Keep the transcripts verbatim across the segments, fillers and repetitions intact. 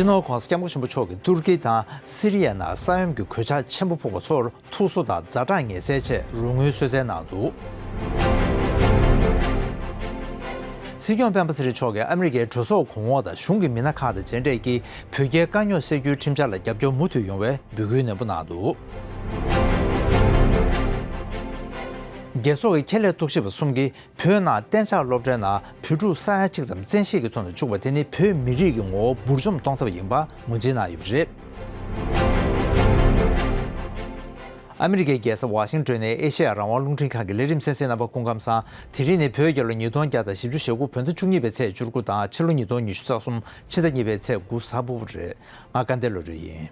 སྤྱི་ནོར་༧གོང་ས་༧སྐྱབས་མགོན་ཆེན་པོ་མཆོག་གིས་ཏུར་ཀི་དང་སི་རི་ཡ་ནང་ས་ཡོམ་གྱི་གོད་ཆག་ཆེན་པོ་ཕོག་པ་ཚོར་ཐུགས་གསོ་དང་ཛ་དྲག་ངལ་སེལ་ཆེད་རོགས་དངུལ་གསོལ་སྩལ་གནང་འདུག་སྲིད་སྐྱོང་སྤེན་པ་ཚེ་རིང་མཆོག་གིས་ཨ་མི་རི་ཀའི་གྲོས་ཚོགས་གོང་འོག་དང་གཞུང་གི་མི་སྣ་ཁག་དང་མཇལ་འཕྲད་ཀྱིས་བོད་རྒྱའི་དཀའ་རྙོག་སེལ་རྒྱུའི་ཁྲིམས་འཆར་ལ་རྒྱབ་སྐྱོར་མུ་མཐུད་ཡོང་བའི་འབོད་སྐུལ་ནན་པོ་གནང་འདུག་རྒྱལ་ཚོགས་ཀྱི་ཁྱད་ལས་རྟོག་ཞིབ་པ་གསུམ་གྱིས་བོད་ནང་གཏན་འཇགས་སློབ་གྲྭའི་ནང་བོད་ཕྲུག་ས་ཡ་གཅིག་ཙམ་བཙན་ཤེད་ཀྱི་ཐོག་ནས་བཅུག་པ་དེ་ནི་བོད་མི་རིགས་ཀྱི་ངོ་བོ་འབུར་འཇོམས་གཏོང་ཐབས་ཡིན་པ་ངོས་འཛིན་གནང་ཡོད་པ་རེད། ཨ་མི་རི་ཀའི་རྒྱལ་ས་ཝ་ཤིང་ཏོན་ནས་ཨེ་ཤེ་ཡ་རང་དབང་རླུང་འཕྲིན་ཁང་གི་ལས་རིམ་གསན་གཟིགས་རྣམ་པ་སྐུ་ཁམས་བཟང་། དེ་རིང་ནི་བོད་རྒྱལ་ལོ་ཉིས་སྟོང་བརྒྱ་དང་བཞི་བཅུ་ཞེ་དགུ་བོད་ཟླ་བཅུ་གཉིས་པའི་ཚེས་བཅུ་དགུ་དང་ཕྱི་ལོ་ཉིས་སྟོང་ཉི་ཤུ་རྩ་གསུམ་ཕྱི་ཟླ་གཉིས་པའི་ཚེས་དགུ་གཟའ་ཕུར་བུ་རེད། ང་དགའ་ལྡན་བློ་གྲོས་ཡིན།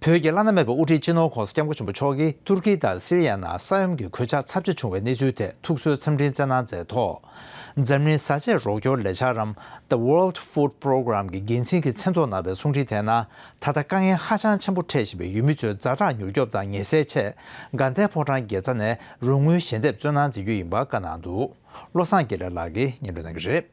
བོད་ཀྱི་བླ་ན་མེད་པའི་དབུ་ཁྲིད་སྤྱི་ནོར་༧གོང་ས་༧སྐྱབས་མགོན་ཆེན་པོ་མཆོག་གིས་ཏུར་ཀི་དང་སི་རི་ཡ་ནང་ས་ཡོམ་གྱི་གོད་ཆག་ཚབས་ཆེ་བྱུང་བའི་གནས་ཚུལ་ཐད་ཐུགས་གསོའི་འཚམས་འཕྲིན་བསྩལ་གནང་མཛད་ཐོག་འཛམ་གླིང་བཟའ་ཆས་རོགས་སྐྱོར་ལས་འཆར་རམ། The World Food Program གྱི་འགན་འཛིན་གྱིས་མཚན་ཐོག་གནང་བའི་གསུང་འཕྲིན་དེའི་ནང་། ད་ལྟ་དཀའ་ངལ་ཧ་ཅང་ཆེན་པོ་འཕྲད་བཞིན་པའི་ཡུལ་མི་ཚོའི་ཛ་དྲག་མྱུར་སྐྱོབ་དང་ངལ་སེལ་ཆེད་དགའ་ལྡན་ཕོ་བྲང་དགེ་རྩ་ནས་རོགས་དངུལ་ཞལ་འདེབས་སྩོལ་གནང་མཛད་རྒྱུ་ཡིན་པ་བཀའ་གནང་འདུག་བློ་བཟང་དགེ་ལེགས་ལགས་ཀྱིས་སྙན་སྒྲོན་གནང་གི་རེད།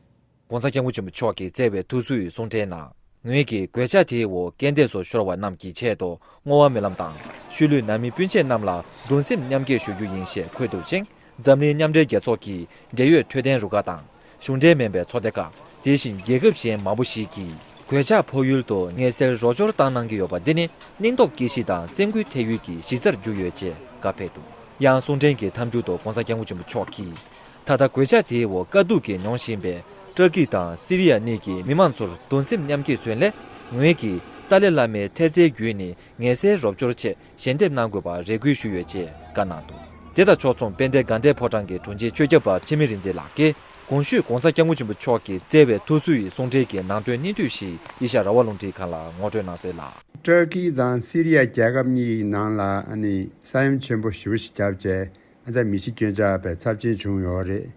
༸གོང་ས་༸སྐྱབས་མགོན་ཆེན་པོ་མཆོག་གིས་བསྩལ་བའི་ཐུགས་གསོའི་གསུང་འཕྲིན་ནང་། ངོས་ཀྱིས་གོད་ཆག་དེའི་འོག་རྐྱེན་འདས་སུ་ཤོར་བ་རྣམས་ཀྱི་ཆེད་དུ་བསྔོ་བ་སྨོན་ལམ་དང་། ཤུལ་ལུས་ནང་མི་སྤུན་མཆེད་རྣམས་ལ་གདུང་སེམས་མཉམ་སྐྱེད་ཞུ་རྒྱུ་ཡིན་ཞེས་འཁོད་འདུག་ཅིང་། འཛམ་གླིང་མཉམ་འབྲེལ་རྒྱལ་ཚོགས་ཀྱི་འབྲེལ་ཡོད་འཕྲོད་བསྟེན་རུ་ཁག་དང་། གཞུང་འབྲེལ་མིན་པའི་ཚོགས་སྡེ་ཁག་དེ་བཞིན་རྒྱལ་ཁབ་གཞན་མང་པོ་ཞིག་གིས་གོད་ཆག་ཕོག་ཡུལ་དུ་ངལ་སེལ་རོགས་སྐྱོར་བཏང་གནང་གི་ཡོད་པ་འདི་ནི་སྙིང་སྟོབས་སྐྱེད་གཞི་དང་སེམས་འགུལ་ཐེབས་ཡུལ་གྱི་གཞི་རྩར་གྱུར་ཡོད་ཅེས་བཀའ་ཕེབས་འདུག་ཡང་གསུང་འཕྲིན་གྱི་མཐའ་མཇུག་ཏུ་༸གོང་ས་༸སྐྱབས་མགོན་ཆེན་པོ་མཆོག་གིས། ད་ལྟ་གོད་ཆག་དེའི་འོག་དཀའ་སྡུག་གིས་མྱོང་བཞིན་པའི་ཏུར་ཀི་དང་སི་རི་ཡ་གཉིས་ཀྱི་མི་མང་ཚོར་གདུང་སེམས་མཉམ་སྐྱེད་མཚོན་སླད། ངོས་ཀྱིས་ཏཱ་ལའི་བླ་མའི་ཐེལ་ཙེ་བརྒྱུད་ནས་ངལ་སེལ་རོགས་སྐྱོར་ཆེད་ཞལ་འདེབས་གནང་དགོས་པར་རེ་སྐུལ་ཞུས་ཡོད་ཅེས་བཀའ་གནང་འདུག་དེ་དང་ཕྱོགས་མཚུངས་དཔལ་ལྡན་དགའ་ལྡན་ཕོ་བྲང་གི་དྲུང་ཆེ་ཆོས་སྐྱབས་པ་འཆི་མེད་རིག་འཛིན་ལགས་ཀྱིས་གོང་ཞུས་༸གོང་ས་༸སྐྱབས་མགོན་ཆེན་པོ་མཆོག་གིས་བསྩལ་བའི་ཐུགས་གསོའི་གསུང་འཕྲིན་གྱི་ནང་དོན་སྙིང་བསྡུས་ཤིག་ཨེ་ཤ་ཡ་རང་དབང་རླུང་འཕྲིན་ཁང་ལ་ངོ་སྤྲོད་གནང་གསལ་ལ། ཏུར་ཀི་དང་སི་རི་ཡ་རྒྱལ་ཁབ་གཉིས་ཀྱི་ནང་ལ་ཨ་ནི་ས་ཡོམ་ཆེན་པོ་ཞེ་པོ་ཞིག་བརྒྱབ་བྱས། ཨ་ཙ་མི་ཤི་སྐྱོན་ཆག་པའི་ཚབས་ཆེན་བྱུང་ཡོད་རེད།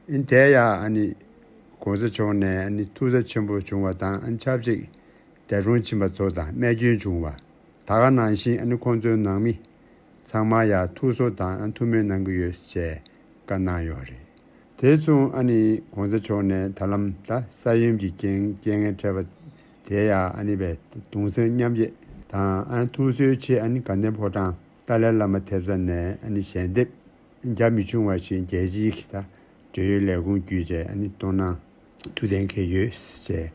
ཨིན་དེ་ཡང་ཨ་ནི་གོང་ས་མཆོག་ནས་ཨ་ནི་ཐུགས་འཚབ་ཆེན་པོ་བྱུང་བ་དང་། ཨ་ནི་ཆབས་ཅིག་འདས་གྲོངས་ཕྱིན་པ་ཚོ་དང་རྨས་སྐྱོན་བྱུང་བ། ད་ག་ནང་བཞིན་ཨ་ནི་ཁོང་ཚོའི་ནང་མི་ཚང་མ་ཡང་ཐུགས་གསོ་དང་ཨ་ཐུགས་སྨོན་གནང་གི་ཡོད་ཅེས་བཀའ་གནང་ཡོད་རེད། དེ་མཚུངས་ཨ་ནི་གོང་ས་མཆོག་ནས་ད་ལམ་ད་ས་ཡོམ་གྱི་རྐྱེན་རྐྱེན་ངན་འཕྲད་པ་དེ་ཡང་ཨ་ནི་བས་གདུང་སེམས་མཉམ་སྐྱེད་དང་ཨ་ནི་ཐུགས་གསོའི་ཆེད་ཨ་ནི་དགའ་ལྡན་ཕོ་བྲང་ཏཱ་ལའི་བླ་མ་ཐེབས་རྩ་ནས་ཨ་ནི་ཞལ་འདེབས་རྒྱ་མི་ཆུང་བ་ཞིག་རྒྱལ་སྤྱིའི་གི་ད་འབྲེལ་ཡོད་ལས་ཁུངས་བརྒྱུད་བྱས་ཨ་ནི་གཏོང་གནང་ཐུགས་གཏན་འཁེལ་ཡོད་ཅེས་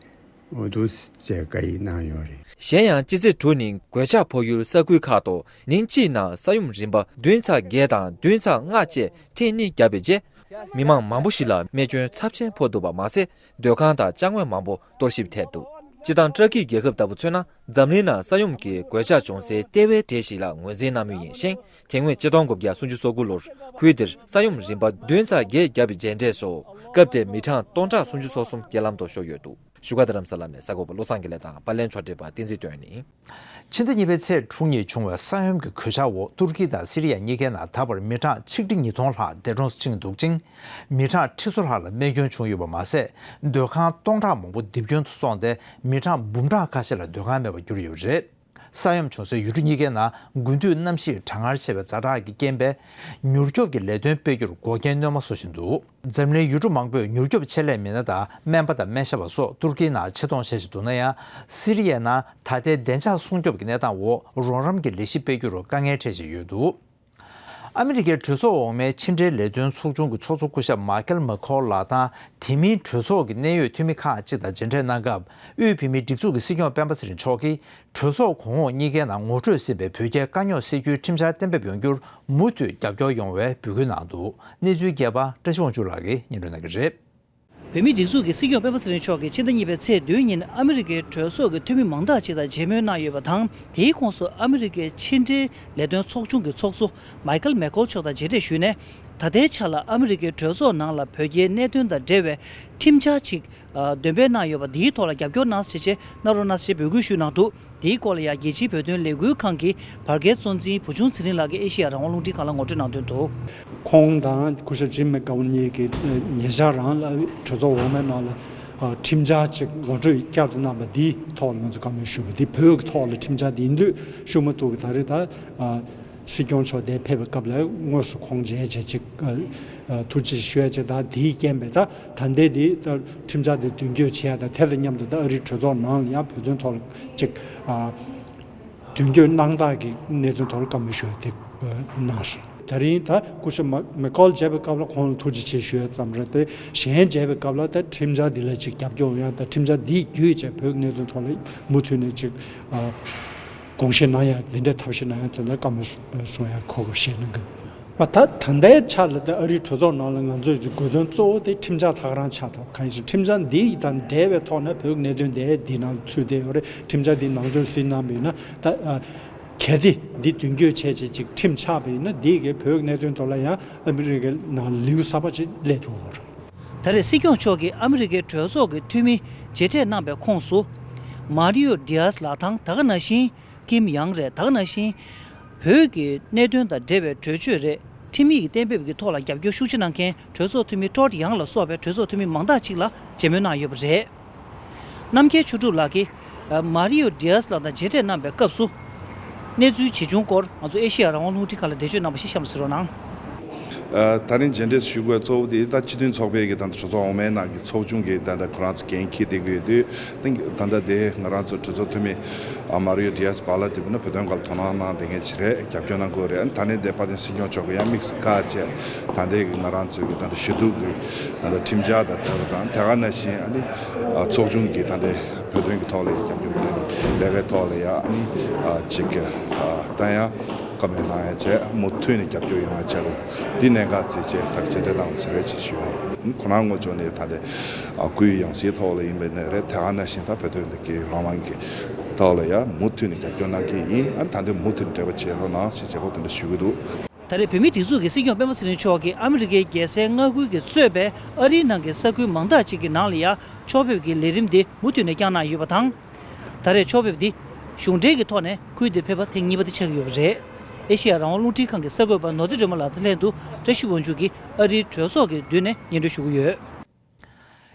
འོ་འདུག་ཅེས་བཀའ་ཡིག་གནང་ཡོད་རེད། གཞན་ཡང་ཕྱི་ཚེས་དྲུག་ཉིན་གོད་ཆག་ཕོག་ཡུལ་ས་ཁུལ་ཁག་ཏུ་ཉིན་གཅིག་ནང་ས་ཡོམ་རིམ་པ་བདུན་ཚེག་བརྒྱད་དང་བདུན་ཚེག་ལྔ་བཅས་ཐེངས་གཉིས་བརྒྱབ་པའི་རྗེས། མི་མང་མང་པོ་ཞིག་ལ་རྨས་སྐྱོན་ཚབས་ཆེན་ཕོག་འདུག་པ་མ་ཟད། སྡོད་ཁང་དང་ཅ་དངོས་མང་པོ་གཏོར་བཤིག་ཐེབས་འདུག་སྤྱིར་བཏང་ཏུར་ཀི་རྒྱལ་ཁབ་ལྟ་བུ་མཚོན་ན། འཛམ་གླིང་ནང་ས་ཡོམ་གྱི་གོད་ཆག་བྱུང་སའི་ལྟེ་བའི་གྲས་ཤིག་ལ་ངོས་འཛིན་གནང་མུས་ཡིན་ཞིང་། དེ་སྔོན་ཆིག་སྟོང་དགུ་བརྒྱ་སུམ་ཅུ་སོ་དགུ་ལོར་ཁུལ་དེར་ས་ཡོམ་རིམ་པ་བདུན་ཚེག་བརྒྱད་བརྒྱབ་པའི་རྗེས་འབྲས་སུ། སྐབས་དེར་མི་གྲངས་སྟོང་ཕྲག་སུམ་ཅུ་སོ་གསུམ་རྐྱེན་ལམ་དུ་ཤོར་ཡོད་འདུག་བཞུགས་སྒར་རྡ་རམ་ས་ལ་ནས་གསར་འགོད་པ་བློ་བཟང་དགེ་ལེགས་དང་པར་ལེན་ཕྱོགས་སྒྲིག་པ་བསྟན་འཛིན་དོན་ནི། ཕྱི་ཟླ་གཉིས་པའི་ཚེས་དྲུག་ཉིན་བྱུང་བའི་ས་ཡོམ་གྱི་གོད་ཆག་འོག་ཏུར་ཀི་དང་སི་རི་ཡ་གཉིས་ཀའི་ནང་ད་བར་མི་གྲངས་ཆིག་ཁྲི་ཉིས་སྟོང་ལྷག་འདས་གྲོངས་སུ་ཕྱིན་འདུག་ཅིང་། མི་གྲངས་ཁྲི་ཚོ་ལྷག་ལ་རྨས་སྐྱོན་བྱུང་ཡོད་པ་མ་ཟད། སྡོད་ཁང་སྟོང་ཕྲག་མང་པོ་རྡིབ་སྐྱོན་དུ་སོང་སྟེ། མི་གྲངས་འབུམ་ཕྲག་ཁ་ཤས་ལ་སྡོད་ཁང་མེད་པར་གྱུར་ཡོད་པ་རེད། ས་ཡོམ་བྱུང་སའི་ཡུལ་གྲུ་གཉིས་ཀའི་ནང་དགུན་དུས་གནམ་གཤིས་གྲང་ངར་ཆེ་བའི་ཛ་དྲག་གི་རྐྱེན་པས། མྱུར་སྐྱོབ་ཀྱི་ལས་དོན་སྤེལ་རྒྱུར་འགོག་རྐྱེན་སྣོན་པ་བཟོ་བཞིན་འདུག་འཛམ་གླིང་ཡུལ་གྲུ་མང་པོས་མྱུར་སྐྱོབ་ཆེད་ལས་མི་སྣ་དང་སྨན་པ་དང་སྨན་ཞབས་པ་སོགས་ཏུར་ཀིའི་ནང་ཆེད་གཏོང་བྱེད་བཞིན་འདུག་ན་ཡང་། སི་རི་ཡའི་ནང་ད་ལྟའི་བདེ་འཇགས་སྲུང་སྐྱོབ་ཀྱི་གནས་སྟངས་འོག་རོགས་རམ་གྱི་ལས་གཞི་སྤེལ་རྒྱུར་དཀའ་ངལ་འཕྲད་བཞིན་ཡོད་འདུག་ཨ་མི་རི་ཀའི་གྲོས་ཚོགས་འོག་མའི་ཕྱི་འབྲེལ་ལས་དོན་ཚོགས་ཆུང་གི་ཚོགས་གཙོ་སྐུ་ཞབས་མཱ་ཁེལ་མེ་ཁོལ་ལགས་དང་། དེ་མིན་གྲོས་ཚོགས་ཀྱི་གནད་ཡོད་འཐུས་མི་ཁག་ཅིག་དང་མཇལ་འཕྲད་གནང་སྐབས། དབུས་བོད་མིའི་སྒྲིག་འཛུགས་ཀྱི་སྲིད་སྐྱོང་སྤེན་པ་ཚེ་རིང་མཆོག་གིས། གྲོས་ཚོགས་གོང་འོག་གཉིས་ཀའི་ནང་ངོ་སྤྲོད་ཟིན་པའི་བོད་རྒྱའི་དཀའ་རྙོག་སེལ་རྒྱུའི་ཁྲིམས་འཆར་གཏན་འབེབས་ཡོང་རྒྱུར་མུ་མཐུད་རྒྱབ་སྐྱོར་ཡོང་བའི་འབོད་སྐུལ་གནང་འདུག་གནས་ཚུལ་རྒྱས་པ་བཀྲ་ཤིས་དབང་ཕྱུག་ལགས་ཀྱིས་སྙན་སྒྲོན་གནང་གི་རེད། བོད་མིའི་སྒྲིག་འཛུགས་ཀྱི་སྲིད་སྐྱོང་སྤེན་པ་ཚེ་རིང་མཆོག་གིས་ཕྱི་ཟླ་གཉིས་པའི་ཚེས་བདུན་ཉིན་ཨ་མི་རི་ཀའི་གྲོས་ཚོགས་ཀྱི་འཐུས་མི་མང་དག་ཅིག་དང་མཇལ་མོལ་གནང་ཡོད་པ་དང་། དེའི་ཁོངས་སུ་ཨ་མི་རི་ཀའི་ཕྱི་འབྲེལ་ལས་དོན་ཚོགས་ཆུང་གི་ཚོགས་གཙོ་མཱི་ཁལ་མེ་ཁོལ་མཆོག་དང་མཇལ་འཕྲད་ཞུས་ནས། ད་ལྟའི་ཆ་ལ་ཨ་མི་རི་ཀའི་གྲོས་ཚོགས་ནང་ལ་བོད་རྒྱའི་གནད་དོན་དང་འབྲེལ་བའི་ཁྲིམས་འཆར་ཅིག་ཨ་འདོན་སྤེལ་གནང་ཡོད་པ་འདིའི་ཐོག་ལ་རྒྱབ་སྐྱོར་གནང་ཟེར་བྱས་གནང་རོགས་གནང་ཟེར་འབོད་སྐུལ་ཞུས་གནང་འདུག་འདིའི་སྐོར་ལ་ཡང་རྒྱལ་སྤྱིའི་བོད་དོན་ལས་འགུལ་ཁང་གི་བར་བརྒལ་གཙོ་འཛིན་བུ་ཆུང་ཚེ་རིང་ལགས་ཀྱིས་ཨེ་ཤེ་ཡ་རང་དབང་རླུང་འཕྲིན་ཁང་ལ་ངོ་སྤྲོད་གནང་དོན་དུ། ཁོང་དང་སྐུ་ཞབས་ཇིམ་མེག་གྷ་ཝན་གཉིས་ཀྱིས་ཉེ་ཆར་རང་ལ་གྲོས་ཚོགས་འོག་མའི་ནང་ལ་ཁྲིམས་འཆར་ཅིག་ངོ་སྤྲོད་བསྐྱར་དུ་གནང་པ་འདིའི་ཐོག་ལ་ང་ཚོ་བཀའ་མོལ་ཞུ་བ་འདི་བོད་ཀྱི་ཐོག་ལ་ཁྲིམས་འཆར་འདི་ཡིན་དུས་ཤུགས་མ་ཐུག་གི་ད་རེས་ད། སྲིད་སྐྱོང་མཆོག་འདིར་ཕེབས་པའི་སྐབས་ལ་དངོས་སུ་ཁོང་མཇལ་བྱས་ཅིག་ཨ་ཨ་ཐུགས་རྗེ་ཆེ་ཞུ་ཡ་ཅིག་དང་དེའི་རྐྱེན་པས་ད་ད་ལྟའི་འདི་ད་ཁྲིམས་འཆར་འདི་མདུན་སྐྱོད་བྱེད་ཡ་དང་དེ་དང་མཉམ་དུ་ད་ཨ་རིའི་གྲོས་ཚོགས་ནང་ལ་ཡང་བོད་དོན་ཐོག་ལ་ཅིག་ཨ་མདུན་སྐྱོད་གནང་སྟངས་ཀྱི་གནད་དོན་ཐོག་ལ་བཀའ་མོལ་ཞུ་ཡ་དེ་གནང་སོང་། ད་རིང་ད་སྐུ་ཞབས་མ་མེ་ཀོལ་མཇལ་བའི་སྐབས་ལ་ཁོང་ལ་ཐུགས་རྗེ་ཆེ་ཞུ་ཡ་ཙམ་རེད་དེ་གཞན་མཇལ་བའི་སྐབས་ལ་ད་ཁྲིམས་འཆར་འདི་ལ་ཅིག་རྒྱབ་སྐྱོར་ཡང་ད་ཁྲིམས་འཆར་འདི་བརྒྱུད་བྱས་བོད་ཀྱི་གནད་དོན་ཐོག་ལ་མུ་མཐུད་ནས་ཅིག་ཨ། དགོངས་བཞེས་གནང་ཡ་འདི་འདྲའི་ཐབས་ཤེས་གནང་ཡ་དོན་དག་བཀའ་མོལ་གསུང་ཡ་གོ་སྐབས་བཞེས་གནང་གི། ཨ་ད་ད་ལྟའི་ཆ་ལ་ད་ཨ་རིའི་གྲོས་ཚོགས་ནང་ལ་ང་ཚོས་ཀྱི་དགོས་དོན་གཙོ་བོ་དེ་ཁྲིམས་འཆར་ད་ག་རང་ཆགས་ཐུབ་གང་ཡིན་ཞིག་ཁྲིམས་འཆར་འདི་དང་འབྲེལ་བའི་ཐོག་ནས་བོད་ཀྱི་གནད་དོན་དེ་འདི་ནང་ཚུད་བསྡད་ཡོད་རེད། ཁྲིམས་འཆར་འདི་ནང་དོན་གཟིགས་གནང་བ་ཡིན་ན་ད་ཨ་གལ་ཏེ་འདི་མདུན་སྐྱོད་བྱས་བྱས་ཅིག་ཁྲིམས་ཆགས་པ་ཡིན་ན་འདི་གིས་བོད་ཀྱི་གནད་དོན་ཐོག་ལ་ཡང་ཨ་མི་རི་ཀའི་ནང་ལེའུ་གསར་པ་ཅིག་སླེབས་འགྲོ་གི་རེད། ད་རེས་སྲིད་སྐྱོང་མཆོག་གིས་ཨ་མི་རི་ཀའི་གྲོས་ཚོགས་ཀྱི་འཐུས་མི་མཇལ་འཕྲད་གནང་པའི་ཁོངས་སུ། མཱ་རི་ཡོ་ཌི་ཡཱས་ལགས་དང་ད་ག་ནང་བཞིན་ཀིམ་ཡང་རེད། ད་ག་ནང་བཞིན་བོད་ཀྱི་གནད་དོན་དང་འབྲེལ་བའི་གྲོས་ཆོད་རེད། ཁྲིམས་ཡིག་གི་གཏན་འབེབས་ཀྱི་ཐོག་ལ་རྒྱབ་སྐྱོར་ཤུགས་ཆེ་གནང་མཁན་གྲོས་ཚོགས་འཐུས་མི་ཀྲོད་ཡང་ལ་སོགས་པའི་གྲོས་ཚོགས་འཐུས་མི་མང་དག་ཅིག་ལ་མཇལ་མོལ་གནང་ཡོད་པ་རེད། རྣམ་རྒྱལ་ཆོས་གྲུབ་ལགས་ཀྱིས་མཱ་རི་ཡོ་ཌི་ཡཱས་ལགས་དང་མཇལ་འཕྲད་གནང་པའི་སྐབས་སུ། གནས་ཚུལ་ཇི་བྱུང་སྐོར་ང་ཚོ་ཨེ་ཤེ་ཡ་རང་དབང་རླུང་འཕྲིན་ཁང་ལ་འགྲེལ་བརྗོད་གནང་པ་ཞིག་གཤམ་ལ་གཟིགས་རོགས་གནང་། ཨ་ད་རིང་མཇལ་འཕྲད་ཞུ་དགོས་གཙོ་བོ་དེ་ད་སྤྱི་མཐུན་ཚོགས་པའི་གི་ད་ལྟ་གྲོས་ཚོགས་འོག་མའི་ནང་གི་ཚོགས་ཆུང་གི་ད་ལྟ་ཁོ་རང་ཚོ་འགན་འཁྱེར་བསྡད་ཀྱི་ཡོད་དུས་ད་ད་ལྟ་དེ་ང་རང་ཚོ་གྲོས་ཚོགས་འཐུས་མི་ཨ་མཱ་རི་ཡོ་ཌི་ཡཱས་བཱ་ལ་དེ་བོད་ནང་བོད་དོན་སྐོར་ལ་དོ་སྣང་གནང་བསྡད་མཁན་ཅིག་རེད། རྒྱབ་སྐྱོར་གནང་དགོས་རེད། ཨ་ནི་ད་ནས་དེ་དཔལ་ལྡན་སྲིད་སྐྱོང་མཆོག་གིས་ཡང་དམིགས་སུ་བཀར་བྱས་ད་ལྟའི་གི་ང་རང་ཚོའི་གི་ད་ལྟ་ཞུ་གཏུག་གི་ད་ལྟ་ཁྲིམས་འཆར་དང་དེ་བ་དང་དེ་ག་ནང་བཞིན་ཨ་ནི་ཨ་ཚོགས་ཆུང་གི་ད་ལྟའི་བོད་དོན་གྱི་ཐོག་ལ་ཡང་རྒྱབ་སྐྱོར་ལས་ཀའི་ཐོག་ལ་ཡང་ཨ་ནི་ཨ་ཅིག་ཨ་ད་ཡང་བཀའ་མོལ་གནང་ཡ་བྱས་མུ་མཐུད་ནས་རྒྱབ་སྐྱོར་ཡོང་ཡ་བྱས་རོགས་འདི་གནད་འགག་བརྩིས་བྱས་ད་མཇལ་འཕྲད་གནང་བ་ཞིག་རེད་ཅེས་ཞུ་ཡ་ཡིན། ཁོ་རང་ངོས་ཕྱོགས་ནས་ད་ལྟ་ཨ་སྐུའི་ཡང་སྲིད་ཐོག་ལ་ཡིན་པའི་ནས་རེད། དེ་ག་ནང་བཞིན་ད་བོད་དོན་གྱི་རང་དབང་གི་ཐོག་ལ་ཡང་མུ་མཐུད་ནས་རྒྱབ་སྐྱོར་གནང་གི་ཡིན། ཨ་ད་འདི་མུ་མཐུད་ནས་འབྲེལ་བ་བྱེད་རོགས་གནང་ཞེས་བྱེད་སྒོ་དེ་འདྲ་ཞུ་གི་འདུག་ད་རེས་བོད་མིའི་སྒྲིག་འཛུགས་ཀྱི་སྲིད་སྐྱོང་སྤེན་པ་ཚེ་རིང་མཆོག་གིས་ཨ་མི་རི་ཀའི་རྒྱལ་སའི་མངའ་ཁུལ་གྱིས་གཙོས་པའི་ཨ་རིའི་ནང་གི་ས་ཁུལ་མང་དག་ཅིག་གི་ནང་ལ་ཡང་ཕྱོགས་ཕེབས་ཀྱི་ལས་རིམ་འདི་མུ་མཐུད་ནས་བསྐྱངས་གནང་ཡོད་པ་དང་། ད་རེས་ཕྱོགས་ཕེབས་འདི་གཞུང་འབྲེལ་གྱི་ཐོག་ནས་ཁུལ་འདིར་ཕེབས་པ་ཐེངས་གཉིས་པ་དེ་ཆགས་ཀྱི་ཡོད་པ་རེད། ཨེ་ཤེ་ཡ་རང་དབང་རླུང་འཕྲིན་ཁང་གི་གསར་འགོད་པ་ནོར་བུ་སྒྲོལ་མ་ལགས་དང་ལྷན་དུ་བཀྲ་ཤིས་དབང་ཕྱུག་གིས་ཨ་རིའི་གྲོས་ཚོགས་ཀྱི་མདུན་ནས་སྙན་སྒྲོན་ཞུ་གི་ཡོད།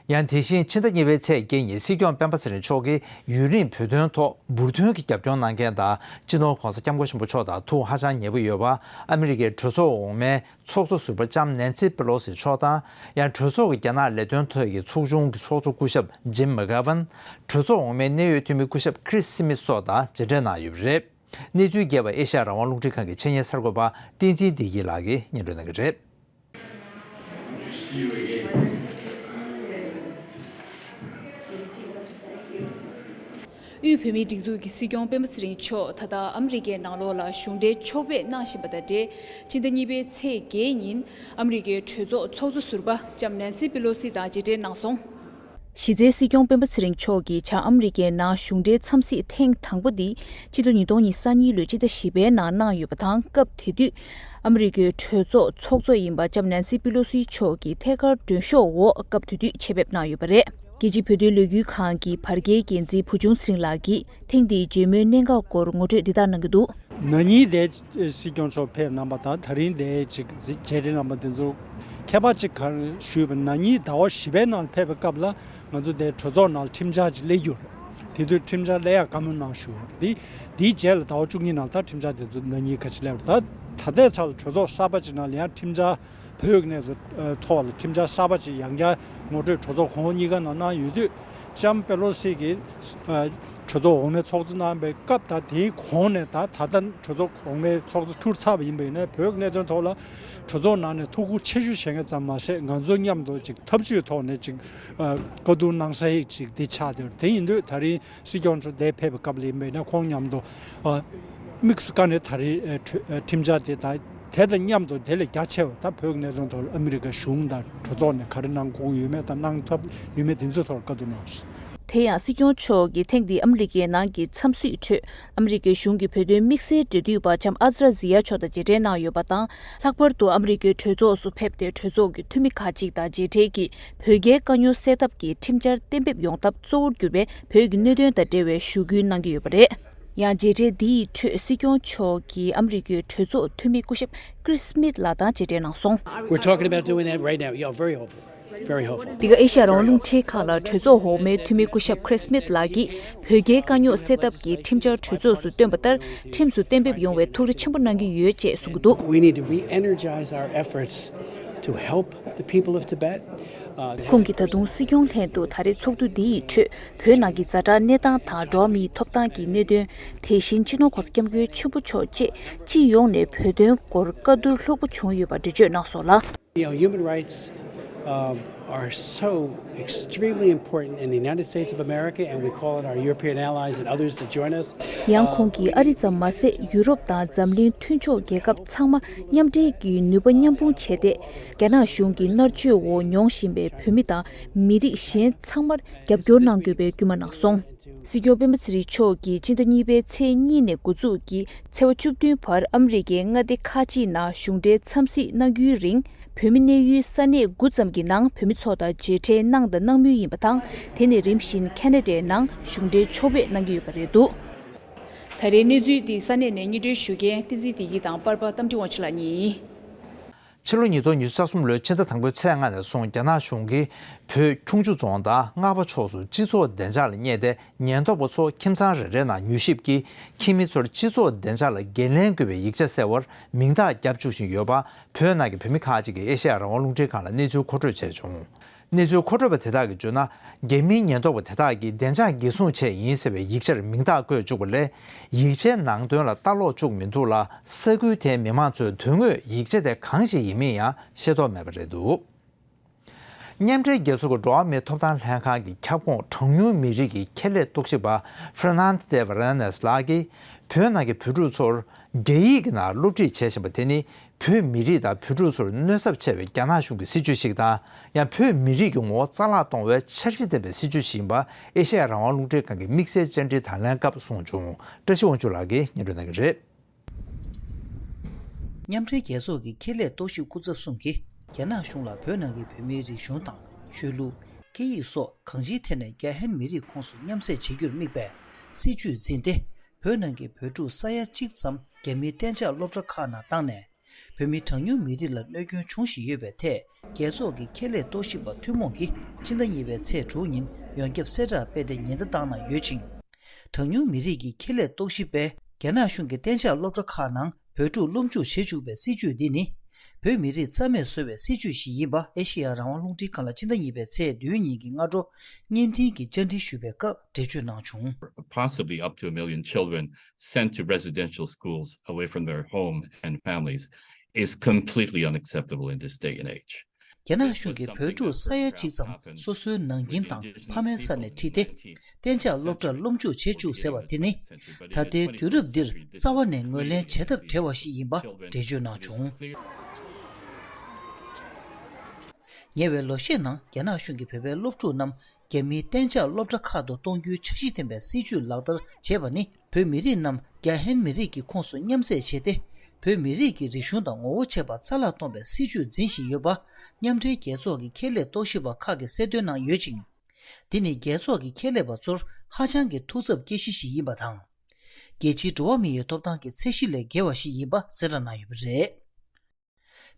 ཡང་དེ་བཞིན་ཕྱི་ཟླ་གཉིས་པའི་ཚེས་བརྒྱད་ཉིན་སྲིད་སྐྱོང་སྤེན་པ་ཚེ་རིང་མཆོག་གིས་ཡུན་རིང་བོད་དོན་ཐོག་འབུར་ཐོན་གྱི་རྒྱབ་སྐྱོར་གནང་མཁན་དང་སྤྱི་ནོར་༧གོང་ས་༧སྐྱབས་མགོན་ཆེན་པོ་མཆོག་དང་ཐུགས་ཧ་ཅང་ཉེ་པོ་ཡོད་པ་ཨ་མི་རི་ཀའི་གྲོས་ཚོགས་འོག་མའི་ཚོགས་གཙོ་ཟུར་པ་ལྕམ་ནན་སི་པེ་ལོ་སི་མཆོག་དང་ཡང་གྲོས་ཚོགས་ཀྱི་རྒྱ་ནག་ལས་དོན་ཐོག་གི་ཚོགས་ཆུང་གི་ཚོགས་གཙོ་སྐུ་ཞབས་ཇིམ་མེག་གྷ་ཝན། གྲོས་ཚོགས་འོག་མའི་གནད་ཡོད་འཐུས་མི་སྐུ་ཞབས་ཁི་རིས་སི་མིད་སོགས་དང་མཇལ་འཕྲད་གནང་ཡོད་པ་རེད། གནས་ཚུལ་རྒྱས་པ་ཨེ་ཤ་ཡ་རང་དབང་རླུང་འཕྲིན་ཁང་གི་ཆེད་གཉེར་གསར་འགོད་པ་བསྟན་འཛིན་བདེ་སྐྱིད་ལགས་ཀྱིས་སྙན་སྒྲོན་གནང་གི་རེད། དབུས་བོད་མིའི་སྒྲིག་འཛུགས་ཀྱི་སྲིད་སྐྱོང་སྤེན་པ་ཚེ་རིང་མཆོག་ད་ལྟ་ཨ་མི་རི་ཀའི་ནང་ལོགས་ལ་གཞུང་འབྲེལ་ཕྱོགས་ཕེབས་གནང་བཞིན་པ་དང་འབྲེལ། ཕྱི་ཟླ་གཉིས་པའི་ཚེས་བརྒྱད་ཉིན་ཨ་མི་རི་ཀའི་གྲོས་ཚོགས་ཚོགས་གཙོ་ཟུར་པ་ལྕམ་ནན་སི་པེ་ལོ་སི་དང་མཇལ་འཕྲད་གནང་སོང་། གཞི་རྩའི་སྲིད་སྐྱོང་སྤེན་པ་ཚེ་རིང་མཆོག་གིས་བྱང་ཨ་མི་རི་ཀའི་ནང་གཞུང་འབྲེལ་འཚམས་གཟིགས་ཐེངས་དང་པོ་འདི་ཕྱི་ལོ་ཉིས་སྟོང་ཉི་ཤུ་རྩ་གཉིས་ལོའི་སྤྱི་ཟླ་བཞི་པའི་ནང་གནང་ཡོད་པ་དང་། སྐབས་དེ་དུས་ཨ་མི་རི་ཀའི་གྲོས་ཚོགས་ཚོགས་གཙོ་ཡིན་པ་ལྕམ་ནན་སི་པི་ལོ་སི་མཆོག་གི་ཐད་ཀར་མགྲོན་ཤོག་འོག་སྐབས་དེ་དུས་ཆེད་ཕེབས་གནང་ཡོད་པ་རེད། རྒྱལ་སྤྱིའི་བོད་དོན་ལས་འགུལ་ཁང་གི་བར་བརྒལ་འགན་འཛིན་བུ་ཆུང་ཚེ་རིང་ལགས་ཀྱིས་ཐེངས་འདིའི་མཇལ་མོལ་གནད་འགག་སྐོར་ངོ་སྤྲོད་འདི་ལྟར་གནང་གི་འདུག་ན་ནིང་དེ་སྲིད་སྐྱོང་མཆོག་ཕེབས་གནང་པ་དང་། ད་རིང་དེ་ཅིག་མཇལ་འཕྲད་གནང་པ་དེ་ཚོ་ཁྱད་པར་ཅིག་ག་རེ་ཞུས་པ། ན་ནིང་ཟླ་བ་བཞི་པའི་ནང་ཕེབས་པའི་སྐབས་ལ་ང་ཚོ་དེ་གྲོས་ཚོགས་ནང་ཁྲིམས་འཆར་ཅིག་སླེབས་ཡོད་རེད། དེ་དུས་ཁྲིམས་འཆར་སླེབས་ཡག་བཀའ་མོལ་གནང་ཞུ་རེད། དེ་དེའི་རྗེས་ལ་ཟླ་བ་བཅུ་གཉིས་ནང་ད་ཁྲིམས་འཆར་དེ་ཚོ་ན་ནིང་ཁ་ཅིག་སླེབས་རེད། ད་ད་ལྟའི་ཆ་ལ་གྲོས་ཚོགས་གསར་པ་ཅིག་ནང་ལ་ཡང་ཁྲིམས་འཆར་བོད་ཀྱི་གནས་ཚུལ་ཐོག་ལ་ཁྲིམས་འཆར་གསར་པ་ཅིག་ཡང་བསྐྱར་ངོ་སྤྲོད་གྲོས་ཚོགས་གོང་འོག་གཉིས་ཀ་ནང་གནང་ཡོད་དུས། ལྕམ་པེ་ལོ་སི་གིས་གྲོས་ཚོགས་འོག་མའི་ཚོགས་གཙོ་གནང་པའི་སྐབས་དང་དེའི་གོང་ནས་ད་ད་ལྟ་གྲོས་ཚོགས་འོག་མའི་ཚོགས་གཙོ་གྱུར་ཚར་བ་ཡིན་པ་ཡིན་ན། བོད་ཀྱི་གནད་དོན་ཐོག་ལ་གྲོས་ཚོགས་ནང་ནས་ཐུགས་ཁུར་ཆེ་ཤོས་བཞེས་མཁན་ཙམ་མ་ཟད། ང་ཚོ་མཉམ་དུ་ཅིག་འཐབ་ཇུས་ཐོག་ནས་ཅིག་བཀའ་བསྡུར་གནང་ས་ཡིག་ཅིག་འདི་ཆགས་བསྡད་ཡོད་རེད། དེ་ཡིན་དུས་ད་རིང་སྲིད་སྐྱོང་མཆོག་འདིར་ཕེབས་པའི་སྐབས་ལ་ཡིན་པ་ཡིན་ན། ཁོང་མཉམ་དུ་དམིགས་སུ་བཀར་ནས་ད་རེས་ཁྲིམས་འཆར་དེ་དང་དེ་དང་མཉམ་དུ་དེ་ལས་རྒྱ་ཆེ་བ། ད་བོད་ཀྱི་གནད་དོན་ཐོག་ལ་ཨ་མི་རི་ཀ་གཞུང་དང་གྲོས་ཚོགས་ནས་ག་རེ་གནང་དགོས་ཀྱི་ཡོད་མེད་དང་གནང་ཐབས་ཡོད་མེད་དེ་ཚོའི་ཐོག་ལ་བཀའ་བསྡུར་གནང་སོང་། དེ་ཡང་སྲིད་སྐྱོང་མཆོག་གིས་ཐེངས་འདིའི་ཨ་མི་རི་ཀའི་ནང་གི་འཚམས་གཟིགས་ཁྲོད། ཨ་མི་རི་ཀའི་གཞུང་གི་བོད་དོན་དམིགས་བསལ་འབྲེལ་མཐུད་པ་ལྕམ་ཨ་ཛ་ར་ཛི་ཡ་མཆོག་དང་མཇལ་འཕྲད་གནང་ཡོད་པ་དང་། ལྷག་པར་དུ་ཨ་མི་རི་ཀའི་གྲོས་ཚོགས་སུ་ཕེབས་ཏེ། གྲོས་ཚོགས་ཀྱི་འཐུས་མི་ཁག་ཅིག་དང་མཇལ་འཕྲད་ཀྱིས། བོད་རྒྱའི་དཀའ་རྙོག་སེལ་ཐབས་ཀྱི་ཁྲིམས་འཆར་གཏན་འབེབས་ཡོང་ཐབས་གཙོ་བོར་གྱུར་པའི་བོད་ཀྱི་གནད་དོན་དང་འབྲེལ་བའི་ཞུ་སྐུལ་གནང་གི་ཡོད་པ་རེད། ཡང་མཇལ་འཕྲད་འདི་ཡི་ཁྲོད་སྲིད་སྐྱོང་མཆོག་གིས་ཨ་མི་རི་ཀའི་གྲོས་ཚོགས་འཐུས་མི་སྐུ་ཞབས་Chris Smith ལགས་དང་མཇལ་འཕྲད་གནང་སོང་། We're talking about doing that right now. Yeah, very hopeful. Very hopeful. འདི་ག་ཨེ་ཤ་ཡ་རང་དབང་རླུང་འཕྲིན་ཁང་ལ་གྲོས་ཚོགས་འོག་མའི་འཐུས་མི་སྐུ་ཞབས་Chris Smith ལགས་ཀྱིས། བོད་རྒྱའི་དཀའ་རྙོག་སེལ་ཐབས་ཀྱི་ཁྲིམས་འཆར་གྲོས་ཚོགས་སུ་བཏོན་པ་ལྟར། ཁྲིམས་སུ་གཏན་འབེབས་ཡོང་བའི་ཐུགས་རེ་ཆེན་པོ་གནང་གི་ཡོད་ཅེས་གསུངས་ཀྱི་འདུག། We need to re-energize our efforts to help the people of Tibet. Uh, ཁོང་གིས་ད་དུང་སྲིད་སྐྱོང་ལྷན་དུ་ད་རེས་ཚོགས་འདུ་འདི་ཡི་ཁྲོད། བོད་ནང་གི་ཛ་དྲག་གནས་སྟངས་དང་། འགྲོ་བ་མིའི་ཐོབ་ཐང་གི་གནད་དོན། དེ་བཞིན་སྤྱི་ནོར་༸གོང་ས་༸སྐྱབས་མགོན་ཆེན་པོ་མཆོག་བཅས་སྤྱི་ཡོངས་ནས་བོད་དོན་སྐོར་བཀའ་བསྡུར་ལྷུག་པོ་བྱུང་ཡོད་པ་འགྲེལ་བརྗོད་གནང་སོང་ལ། You know, human rights, um, are so extremely important in the United States of America, and we call on our European allies and others to join us. ཡང་ཁོང་གིས་ཨ་རི་ཙམ་མ་ཟད། ཡུ་རོབ་དང་འཛམ་གླིང་མཐུན་ཕྱོགས་རྒྱལ་ཁབ་ཚང་མ་མཉམ་འབྲེལ་གྱིས་ནུས་པ་མཉམ་སྤུངས་བྱས་ཏེ། རྒྱ་ནག་གཞུང་གི་མནར་གཅོད་འོག་མྱོང་བཞིན་པའི་བོད་མི་དང་མི་རིགས་གཞན་ཚང་མར་རྒྱབ་སྐྱོར་གནང་དགོས་པའི་སྐུལ་མ་གནང་སོང་། སྲིད་སྐྱོང་སྤེན་པ་ཚེ་རིང་མཆོག་གིས་སྤྱི་ཟླ་གཉིས་པའི་ཚེས་གཉིས་ནས་འགོ་འཛུགས་ཀྱིས་ཚེས་པ་བཅུ་བདུན་བར་ཨ་མི་རི་ཀའི་མངའ་སྡེ་ཁག་ཅིག་ནང་གཞུང་འབྲེལ་འཚམས་གཟིགས་གནང་རྒྱུའི་རིང་། བོད་མི་གནས་ཡུལ་ས་གནས་དགུ་ཙམ་གྱི་ནང་བོད་མི་ཚོ་དང་མཇལ་འཕྲད་གནང་དང་གནང་མུས་ཡིན་པ་དང་། དེ་ནས་རིམ་བཞིན་ཁེ་ན་ཌའི་ནང་གཞུང་འབྲེལ་ཕྱོགས་ཕེབས་གནང་གི་ཡོད་པ་རེད་འདུག། ད་རེས་གནས་ཚུལ་འདི་ས་གནས་ནས་སྙན་སྒྲོན་ཞུ་མཁན་བསྟན་འཛིན་བདེ་སྐྱིད་དང་པར་པ་རྟ་མགྲིན་དབང་ཕྱུག་ལགས་གཉིས་ཡིན། ཕྱི་ལོ་ཉིས་སྟོང་ཉི་ཤུ་རྩ་གསུམ་ལོའི་ཕྱི་ཟླ་དང་པོའི་ཚེས་ལྔ་ནས་བཟུང་རྒྱ་ནག་གཞུང་གིས་བོད་ཁྱུང་མཆུ་རྫོང་དང་རྔ་པ་ཕྱོགས་སུ་སྤྱི་ཚོགས་བདེ་འཇགས་ལ་བསྙད་དེ། ཉེན་རྟོག་པ་ཚོ་ཁྱིམ་ཚང་རེ་རེའི་ནང་མྱུལ་ཞིབ་ཀྱིས་ཁྱིམ་མི་ཚོར་སྤྱི་ཚོགས་བདེ་འཇགས་ལ་འགན་ལེན་དགོས་པའི་ཡིག་ཆ་གསལ་བར་མིང་རྟགས་བརྒྱབ་བཅུག་བཞིན་ཡོད་པ། བོད་ནང་གི་བོད་མི་ཁག་ཅིག་གིས་ཨེ་ཤེ་ཡ་རང་དབང་རླུང་འཕྲིན་ཁང་ལ་གནས་ཚུལ་མཁོ་སྤྲོད་བྱས་བྱུང་། གནས་ཚུལ་མཁོ་སྤྲོད་པ་དེ་དག་གིས་བརྗོད་ན། རྒྱ་མིའི་ཉེན་རྟོག་པ་དེ་དག་གིས་བདེ་འཇགས་འགན་སྲུང་བྱས་ཡིན་ཟེར་བའི་ཡིག་ཆར་མིང་རྟགས་བཀོད་བཅུག་པ་ལས། ཡིག་ཆའི་ནང་དོན་ལ་ལྟ་ཀློག་བཅུག་མི་འདུག་ལ། ས་ཁུལ་དེའི་མི་མང་ཚོས་དོན་དངོས་ཡིག་ཆ་དེ་གང་ཞིག་ཡིན་མིན་ཡང་ཤེས་རྟོགས་མེད་པ་རེད་འདུག། མཉམ་འབྲེལ་རྒྱལ་ཚོགས་ཀྱི་འགྲོ་བ་མིའི་ཐོབ་ཐང་ལྷན་ཁང་གི་ཁྱབ་ཁོངས་གྲངས་ཉུང་མི་རིགས་ཀྱི་ཁེ་ལས་རྟོག་ཞིབ་པ་Fernando de Varenes ལགས་ཀྱིས། བོད་ནང་གི་བོད་ཕྲུག་ཚོར་རྒྱ་ཡིག་གི་ནང་སློབ་ཁྲིད་བྱེད་བཞིན་པ་དེ་ནི། བོད་མི་རིགས་དང་བོད་ཕྲུག་ཚོར་གནོད་ཚབས་ཆེ་བའི་རྒྱ་ནག་གཞུང་གི་སྲིད་བྱུས་ཤིག་དང་། ཡང་བོད་མི་རིགས་ཀྱི་ངོ་བོ་རྩ་བརླག་གཏོང་བའི་འཆར་གཞི་ལྡན་པའི་སྲིད་བྱུས་ཤིག་ཡིན་པ། ཨེ་ཤེ་ཡ་རང་དབང་རླུང་འཕྲིན་ཁང་གི་དམིགས་བསལ་བཅར་འདྲིའི་དང་ལེན་སྐབས་གསུངས་བྱུང་། བཀྲ་ཤིས་དབང་ཕྱུག་ལགས་ཀྱིས་སྙན་སྒྲོན་གནང་གི་རེད། མཉམ་འབྲེལ་རྒྱལ་ཚོགས་ཀྱི་ཁེ་ལས་རྟོག་ཞིབ་སྐུ་ཚབ་གསུམ་གྱིས་རྒྱ་ནག་གཞུང་ལ་བོད་ནང་གི་བོད་མིའི་རིག་གཞུང་དང་ཆོས་ལུགས། སྐད་ཡིག་སོགས་གང་ཅིའི་ཐད་ནས་རྒྱ་ཧན་མི་རིགས་ཁོངས་སུ་མཉམ་བསྲེས་བྱེད་རྒྱུར་དམིགས་པའི་སྲིད་བྱུས་འཛིན་ཏེ། བོད་ནང་གི་བོད་ཕྲུག་ས་ཡ་གཅིག་ཙམ་རྒྱ་མིའི་གཏན་འཇགས་སློབ་གྲྭ་ཁག་ནང་བཏང་ནས། བོད་མི་གྲངས་ཉུང་མི་རིགས་ལ་གནོད་སྐྱོན་བྱུང་བཞིན་ཡོད་པའི་ཐད། རྒྱལ་ཚོགས་ཀྱི་ཁེ་ལས་རྟོག་ཞིབ་པ་ཐུན་མོང་གིས་ཕྱི་ཟླ་གཉིས་པའི་ཚེས་དྲུག་ཉིན་ཡོངས་ཁྱབ་གསལ་བསྒྲགས་སྤེལ་ཏེ་ཉེན་བརྡ་བཏང་གནང་ཡོད་ཅིང་། གྲངས་ཉུང་མི་རིགས་ཀྱི་ཁེ་ལས་རྟོག་ཞིབ་པས། རྒྱ་ནག་གཞུང་གིས་གཏན་འཇགས་སློབ་གྲྭ་ཁག་ནང་བོད་ཕྲུག་སློབ་འཇུག་བྱེད་བཅུག་པའི་སྲིད་བྱུས་འདི་ནི། བོད་མི་རིགས་རྩ་མེད་བཟོ་བའི་སྲིད་བྱུས་ཤིག་ཡིན་པ། ཨེ་ཤེ་ཡ་རང་དབང་རླུང་འཕྲིན་ཁང་ལ་ཕྱི་ཟླ་གཉིས་པའི་ཚེས་བདུན་ཉིན་གྱི་སྔ་དྲོ་བརྙན་འཕྲིན་གྱི་བཅར་འདྲི་ཞུས་པའི་སྐབས་འགྲེལ་བརྗོད་གནང་བྱུང་། Possibly up to a million children sent to residential schools away from their home and families is completely unacceptable in this day and age. རྒྱ་ནག་གཞུང་གིས་བོད་ཕྲུག་ས་ཡ་གཅིག་ཙམ་སོ་སོའི་ནང་ཁྱིམ་དང་ཕ་མའི་ས་ནས་ཁྲིད་དེ། གཏན་འཇགས་སློབ་གྲྭར་སློབ་འཇུག་བྱེད་བཅུག་ཟེར་བ་དེ་ནི། ད་ལྟའི་དུས་རབས་འདིར་རྩ་བ་ནས་ངོས་ལེན་བྱེད་ཐབས་བྲལ་བ་ཞིག་ཡིན་པ་འགྲེལ་བརྗོད་གནང་བྱུང་། ཉེ་བའི་ལོ་ཤས་ནང་རྒྱ་ནག་གཞུང་གིས་བོད་པའི་སློབ་ཕྲུག་རྣམས་རྒྱ་མིའི་གཏན་འཇགས་སློབ་གྲྭ་ཁག་ཏུ་གཏོང་རྒྱུའི་འཆར་གཞི་ལྡན་པའི་སྲིད་བྱུས་ལག་བསྟར་བྱས་པ་ནི། བོད་མི་རིགས་རྣམས་རྒྱ་ཧན་མི་རིགས་ཀྱི་ཁོངས་སུ་མཉམ་བསྲེས་བྱས་ཏེ། བོད་མི་རིགས་ཀྱི་རིག་གཞུང་དང་ངོ་བོ་བཅས་པ་རྩ་བརླག་གཏོང་བའི་སྲིད་བྱུས་འཛིན་བཞིན་ཡོད་པ། མཉམ་འབྲེལ་རྒྱལ་ཚོགས་ཀྱི་ཁེ་ལས་རྟོག་ཞིབ་པ་ཁག་གིས་གསལ་སྟོན་གནང་ཡོད་ཅིང་། འདི་ནི་རྒྱལ་ཚོགས་ཀྱི་ཁེ་ལས་པ་ཚོར་ཧ་ཅང་གི་ཐུགས་འཚབ་སྐྱེ་གཞི་ཞིག་ཡིན་པ་དང་། རྒྱལ་སྤྱིའི་འགྲོ་བ་མི་ཡི་ཐོབ་ཐང་གི་ཚད་གཞི་ལས་བརྒལ་བ་ཞིག་ཡིན་པ་གསལ་བསྒྲགས་གནང་ཡོད་པ་རེད།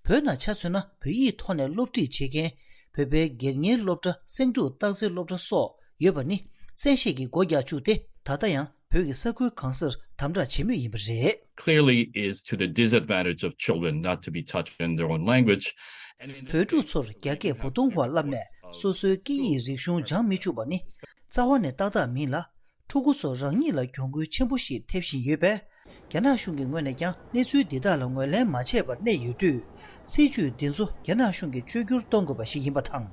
བོད་ནང་ཆ་མཚོན་ན། བོད་ཡིག་ཐོག་ནས་སློབ་ཁྲིད་བྱེད་མཁན་བོད་པའི་སྒེར་གཉེར་སློབ་གྲྭ། སེང་འབྲུག་སྟག་འཚེར་སློབ་གྲྭ་སོགས་ཡོད་པ་ནི་བཙན་ཤེད་ཀྱིས་སྒོ་རྒྱག་བཅུག་སྟེ། ད་ལྟ་ཡང་བོད་ཀྱི་ས་ཁུལ་གང་སར་དམ་དྲག་བྱེད་མུས་ཡིན་པ་རེད། Clearly is to the disadvantage of children not to be taught in their own language. བོད་ཕྲུག་ཚོར་རྒྱ་སྐད་བོ་དུང་བ་བསླབས་ནས་སོ་སོའི་སྐད་ཡིག་རིག་གཞུང་སྦྱང་མི་བཅུག་པ་ནི་རྩ་བ་ནས་ཏག་ཏག་མིན་ལ། ཕྲུ་གུ་ཚོ་རང་ཉིད་ལ་གྱོང་གུན་ཆེན་པོ་ཞིག་ཐེབས་བཞིན་ཡོད་པས། རྒྱ་ནག་གཞུང་གི་ངོས་ནས་ཀྱང་གནས་ཚུལ་འདི་དག་ལ་ངོས་ལེན་མ་བྱས་པར་གནས་ཡོད་དུས། སྲིད་བྱུས་འདི་ཚོ་རྒྱ་ནག་གཞུང་གིས་བཅོས་བསྒྱུར་གཏོང་དགོས་པ་ཞིག་ཡིན་པ་དང་།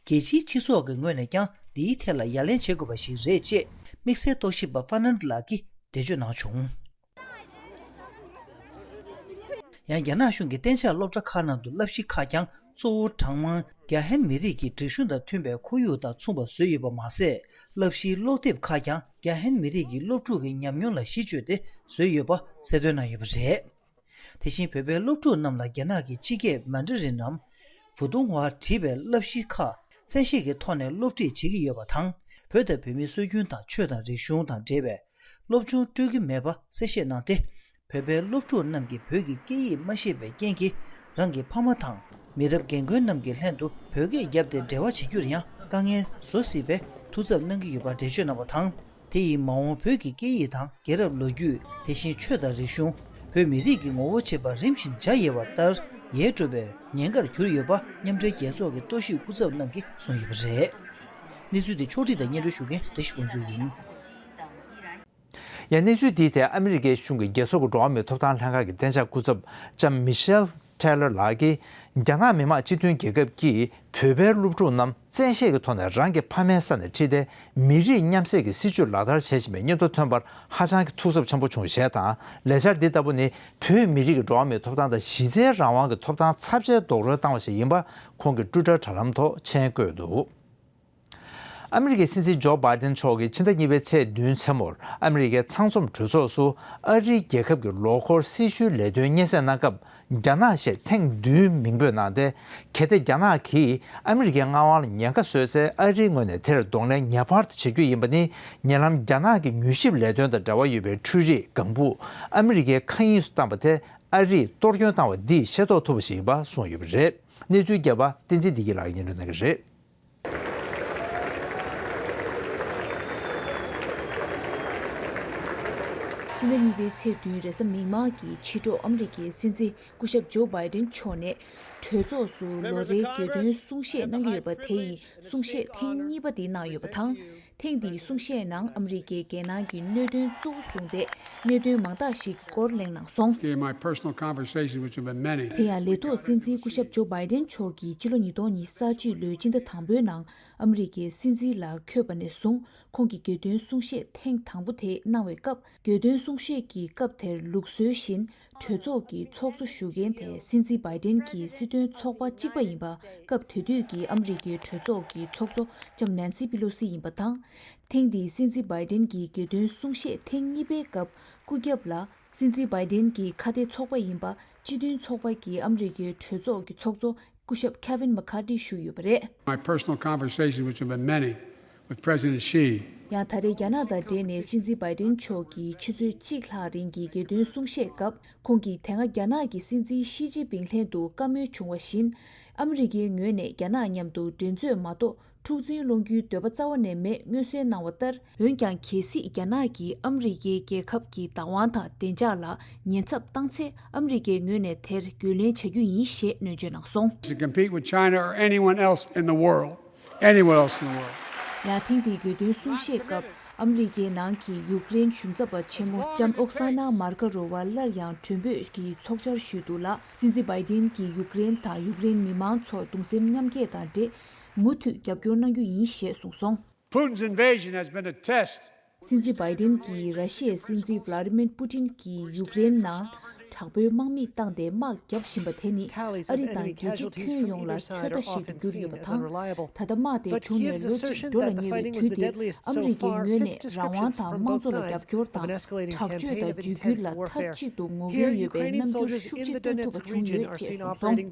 རྒྱལ་སྤྱིའི་སྤྱི་ཚོགས་ཀྱི་ངོས་ནས་ཀྱང་འདིའི་ཐད་ལ་ཡ་ལན་བྱེད་དགོས་པ་ཞིག་རེད་ཅེས་དམིགས་བསལ་རྟོག་ཞིབ་པ་ཧྥ་ནན་ལགས་ཀྱིས་འགྲེལ་བརྗོད་གནང་བྱུང་། ཡང་རྒྱ་ནག་གཞུང་གིས་གཏན་འཇགས་སློབ་གྲྭ་ཁག་ནང་དུ་བསླབ་གཞི་ཁག་ཀྱང་གཙོ་བོ་གྲངས་མང་ རྒྱ་ཧན་མི་རིགས་ཀྱི་སྒྲིག་གཞུང་དང་མཐུན་པའི་ཁོར་ཡུག་དང་མཚུངས་པ་བཟོས་ཡོད་པ་མ་ཟད། བསླབ་གཞིའི་ཀློག་དེབ་ཁག་ཀྱང་རྒྱ་ཧན་མི་རིགས་ཀྱི་སློབ་ཕྲུག་གི་ཉམས་མྱོང་ལ་གཞི་བཅོལ་ཏེ་བཟོས་ཡོད་པ་གསལ་སྟོན་གནང་ཡོད་པ་རེད། དེ་བཞིན་བོད་པའི་སློབ་ཕྲུག་རྣམས་ ལ་རྒྱ་ནག་གི་སྤྱི་སྐད་མན་ཌ་རིན་ནམ། བུ་ཏུང་ཧྭ་བྲིས་པའི་བསླབ་གཞི་ཁག་བཙན་ཤེད་ཀྱི་ཐོག་ནས་སློབ་ཁྲིད་བྱེད་ཀྱི་ཡོད་པ་དང་། བོད་དང་བོད་མིའི་སྲོལ་རྒྱུན་དང་ཆོས་དང་རིག་གཞུང་དང་འབྲེལ་བའི་སློབ་སྦྱོང་སྤྲོད་ཀྱི་མེད་པ་གསལ་བཤད་གནང་སྟེ། བོད་པའི་སློབ་ཕྲུག་རྣམས་ཀྱིས་བོད་ཀྱི་སྐད་ཡིག་མ་ཤེས་པའི་རྐྱེན་གྱིས་རང་གི་ཕ་མ་དང་མི་རབས་རྒན་རྒོན་རྣམས་ཀྱི་ལྷན་དུ་བོད་སྐད་བརྒྱབ་སྟེ་འབྲེལ་བ་བྱེད་རྒྱུར་ཡང་དཀའ་ངལ་བཟོ་སྲིད་པའི་ཐུགས་འཚབ་གནང་གི་ཡོད་པ་འགྲེལ་བརྗོད་གནང་བ་དང་། དེ་ཡིས་མ་འོངས་བོད་ཀྱི་སྐད་ཡིག་དང་རྒྱལ་རབས་ལོ་རྒྱུས། དེ་བཞིན་ཆོས་དང་རིག་གཞུང་། བོད་མི་རིགས་ཀྱི་ངོ་བོ་འབྱེད་པ་རིམ་བཞིན་འཇའ་ཡལ་བ་ལྟར་ཡལ་འགྲོ་བའི་ཉེན་ཁར་གྱུར་ཡོད་པ་མཉམ་འབྲེལ་རྒྱལ་ཚོགས་ཀྱི་རྟོག་ཞིབ་སྐུ་ཚབ་རྣམས་ཀྱིས་གསུངས་ཡོད་པ་རེད། གནས་ཚུལ་འདི་ཕྱོགས་སྒྲིག་དང་སྙན་སྒྲོན་ཞུ་མཁན་བཀྲ་ཤིས་དབང་ཕྱུག་ཡིན། ཡང་གནས་ཚུལ་འདིའི་ཐད་ཨ་མི་རི་ཀའི་གཞུང་གི་རྒྱལ་ཚོགས་ཀྱི་འགྲོ་བ་མིའི་ཐོབ་ཐང་ལྷན་ཁང་གི་གཏན་འཇགས་སྐུ་ཚབ་ལྕམ་མི་ཤེལ་ཊེ་ལར་ལགས་ཀྱིས། རྒྱ་ནག་མི་དམངས་སྤྱི་མཐུན་རྒྱལ་ཁབ་ཀྱིས་བོད་པའི་སློབ་ཕྲུག་རྣམས་བཙན་ཤེད་ཀྱི་ཐོག་ནས་རང་གི་ཕ་མའི་ས་ནས་ཁྲིད་དེ། མི་རིགས་མཉམ་བསྲེས་ཀྱི་སྲིད་བྱུས་ལག་བསྟར་བྱེད་བཞིན་པའི་སྙན་ཐོ་ཐོན་པར་ཧ་ཅང་གི་ཐུགས་འཚབ་ཆེན་པོ་བྱུང་ཞེས་དང་། ལས་འཆར་འདི་ལྟ་བུ་ནི་བོད་མི་རིགས་ཀྱི་འགྲོ་བ་མིའི་ཐོབ་ཐང་དང་གཞི་རྩའི་རང་དབང་གི་ཐོབ་ཐང་ཚབས་ཆེའི་རྡོག་རོལ་བཏང་བ་ཞིག་ཡིན་པ་ཁོང་གི་ཊུའི་ཊར་དྲ་ལམ་ཐོག་མཆན་བཀོད་འདུག་ཨ་མི་རི་ཀའི་སྲིད་འཛིན་ཇོ་བྷའི་ཏན་མཆོག་གིས་ཕྱི་ཟླ་གཉིས་པའི་ཚེས་བདུན་མཚན་མོར་ཨ་མི་རི་ཀའི་ཚང་འཛོམས་གྲོས་ཚོགས་སུ་ཨ་རིའི་རྒྱལ་ཁབ་ཀྱི་ལོ་འཁོར་སྲི་ཞུའི་ལས་དོན་སྙན་སེང་གནང་སྐབས། རྒྱ་ནག་ཞེས་ཐེངས་བདུན་མིང་འབོད་གནང་སྟེ། གལ་ཏེ་རྒྱ་ནག་གིས་ཨ་མི་རི་ཀའི་མངའ་དབང་ལ་ཉེན་ཁ་བཟོས་ཚེ། ཨ་རིའི་ངོས་ནས་དེར་གདོང་ལེན་ངེས་པར་དུ་བྱེད་རྒྱུ་ཡིན་པ་ནི། ཉེ་ལམ་རྒྱ་ནག་གི་མྱུལ་ཞིབ་ལས་དོན་དང་འབྲེལ་བ་ཡོད་པའི་འཕྲུལ་རིག་ལྒང་བུ་ཨ་མི་རི་ཀའི་མཁའ་དབྱིངས་སུ་བཏང་པ་དེ། ཨ་རིས་གཏོར་སྐྱོན་བཏང་བ་འདིས་ཤེས་རྟོགས་ཐུབ་པ་ཞིག་ཡིན་པ་གསུངས་ཡོད་པ་རེད། གནས་ཚུལ་རྒྱས་པ་བསྟན་འཛིན་བདེ་སྐྱིད་ལགས་ཀྱིས་སྙན་སྒྲོན་གནང་གི་རེད། སྤྱི་ཟླ་གཉིས་པའི་ཚེས་བདུན་རེས་གཟའ་མིག་དམར་གྱི་ཕྱི་དྲོ་ཨ་མི་རི་ཀའི་སྲིད་འཛིན་སྐུ་ཞབས་ཇོ་བྷའི་ཏན་མཆོག་ནས་གྲོས་ཚོགས་སུ་ལོ་རེའི་གྱོད་དོན་གསུང་བཤད་གནང་གི་ཡོད་པ་དེ་ཡི་གསུང་བཤད་ཐེངས་གཉིས་པ་དེ་གནང་ཡོད་པ་དང་། ཐེངས་འདིའི་གསུང་བཤད་ནང་ཨ་མི་རི་ཀའི་རྒྱལ་ནང་གི་གནད་དོན་གཙོ་བོ་བཟུང་སྟེ་གནད་དོན་མང་དག་ཞིག་གི་སྐོར་གླེང་གནང་སོང་། Gave my personal conversations, which have been many. དེ་ཡང་ལས་ཐོག་སྲིད་འཛིན་སྐུ་ཞབས་ཇོ་བྷའི་ཏན་མཆོག་གིས་ཕྱི་ལོ་ཉིས་སྟོང་ཉི་ཤུ་རྩ་གཅིག་ལོའི་སྤྱི་ཟླ་དང་པོའི་ནང་ཨ་མི་རི་ཀའི་སྲིད་འཛིན་ལ་འཁོད་པ་ནས་བཟུང་ཁོང་གི་གྱོད་དོན་གསུང་བཤད་ཐེངས་དང་པོ་དེ་གནང་བའི་སྐབས། གྱོད་དོན་གསུང་བཤད་ཀྱི་སྐབས་དེར་ལུགས་སྲོལ་བཞིན་གྲོས་ཚོགས་ཀྱི་ཚོགས་གཙོ་ཞུ་མཁན་དེ་སྲིད་འཛིན་བྷའི་ཏན་གྱི་སྲིད་དོན་ཚོགས་པ་གཅིག་པ་ཡིན་པ། སྐབས་དེ་དུས་ཀྱི་ཨ་མི་རི་ཀའི་གྲོས་ཚོགས་ཀྱི་ཚོགས་གཙོ་ལྕམ་ནན་སི་པི་ལོ་སི་ཡིན་པ་དང་། ཐེངས་འདིའི་སྲིད་འཛིན་བྷའི་ཏན་གྱི་གྱོད་དོན་གསུང་བཤད་ཐེངས་གཉིས་པའི་སྐབས་སྐུ་རྒྱབ་ལ། སྲིད་འཛིན་བྷའི་ཏན་གྱི་ཁ་གཏད་ཚོགས་པ་ཡིན་པ། སྤྱི་མཐུན་ཚོགས་པ་གི་ཨ་མི་རི་ཀའི་གྲོས་ཚོགས་ཀྱི་ཚོགས་གཙོ་སྐུ་ཞབས་Kevin McCarthy་ཞུས་ཡོད་པ་རེད། My personal conversations, which have been many, with President Xi. ཡང་ད་རེས་རྒྱ་ནག་དང་འབྲེལ་ནས་སྲིད་འཛིན་བྷའི་ཏན་མཆོག་གིས་ཆུ་ཚོད་གཅིག་ལྷག་རིང་གི་གྱོད་དོན་གསུང་བཤད་སྐབས། ཁོང་གིས་དེ་སྔ་རྒྱ་ནག་གི་སྲིད་འཛིན་ཞི་ཅིན་ཕིང་ལྷན་དུ་བཀའ་མོལ་བྱུང་བ་བཞིན། ཨ་མི་རི་ཀའི་ངོས་ནས་རྒྱ་ནག་མཉམ་དུ་འགྲན་རྩོད་མ་གཏོགས། འཁྲུག་འཛིང་སློང་རྒྱུའི་འདོད་པ་རྩ་བ་ནས་མེད་མངོན་གསལ་གནང་བ་ལྟར། འོན་ཀྱང་། གལ་སྲིད་རྒྱ་ནག་གིས་ཨ་མི་རི་ཀའི་རྒྱལ་ཁབ་ཀྱི་བདག་དབང་དང་བདེ་འཇགས་ལ་ཉེན་ཚབས་བཏང་ཚེ། ཨ་མི་རི་ཀའི་ངོས་ནས་དེར་རྒོལ་ལན་བྱ་རྒྱུ་ཡིན་ཞེས་སྣོན་བརྗོད་གནང་སོང་། To compete with China or anyone else in the world. Anyone else in the world. ཡང་ཐེངས་འདིའི་གྱོད་དོན་གསུང་བཤད་སྐབས། ཨ་མི་རི་ཀའི་ནང་གི་ཡུཀ་རེན་གཞུང་ཚབ་པ་ཆེན་མོ་ལྕམ་ཨོག་ས་ན་མར་ཀ་རོ་བ་སླར་ཡང་མགྲོན་འབོད་ཀྱི་ཚོགས་བཅར་ཞུས་འདུག་ལ། སྲིད་འཛིན་བྷའི་ཏིན་གྱིས་ཡུཀ་རེན་དང་ཡུཀ་རེན་མི་མང་ཚོར་གདུང་སེམས་མཉམ་སྐྱེད་དང་འབྲེལ། མུ་མཐུད་རྒྱབ་སྐྱོར་གནང་རྒྱུ་ཡིན་ཞེས་གསུངས་སོང་། Putin's invasion has been a test. སྲིད་འཛིན་བྷའི་ཏིན་གྱིས་ར་ཤི་ཡའི་སྲིད་འཛིན་ཝ་ལ་ཏི་མིར་པུ་ཏིན་གྱིས་ཡུཀ་རེན་ནང་དྲག་པོའི་དམག་མི་བཏང་སྟེ་དམག་བརྒྱབ་བཞིན་པ་དེ་ནི་ཨ་རི་དང་རྒྱལ་སྤྱི་ཁྱོན་ཡོངས་ལ་ཚོད་ལྟ་ཞིག་ཏུ་གྱུར་ཡོད་པ་དང་། ད་ལྟ་དམག་དེ་བྱུང་ནས་ལོ་གཅིག་འགྲོ་ལ་ཉེ་བའི་དུས་འདིར་ཨ་མི་རི་ཀའི་ངོས་ནས་རང་དབང་དང་དམངས་གཙོ་ལ་རྒྱབ་སྐྱོར་དང་། དྲག་སྤྱོད་དང་འཇིགས་སྐུལ་ལ་མཐའ་གཅིག་ཏུ་ངོ་རྒོལ་ཡོད་པའི་རྣམ་འགྱུར་ཤུགས་ཆེ་སྟོན་ཐུབ་པ་བྱུང་ཡོད་ཅེས་གསུངས་སོང་།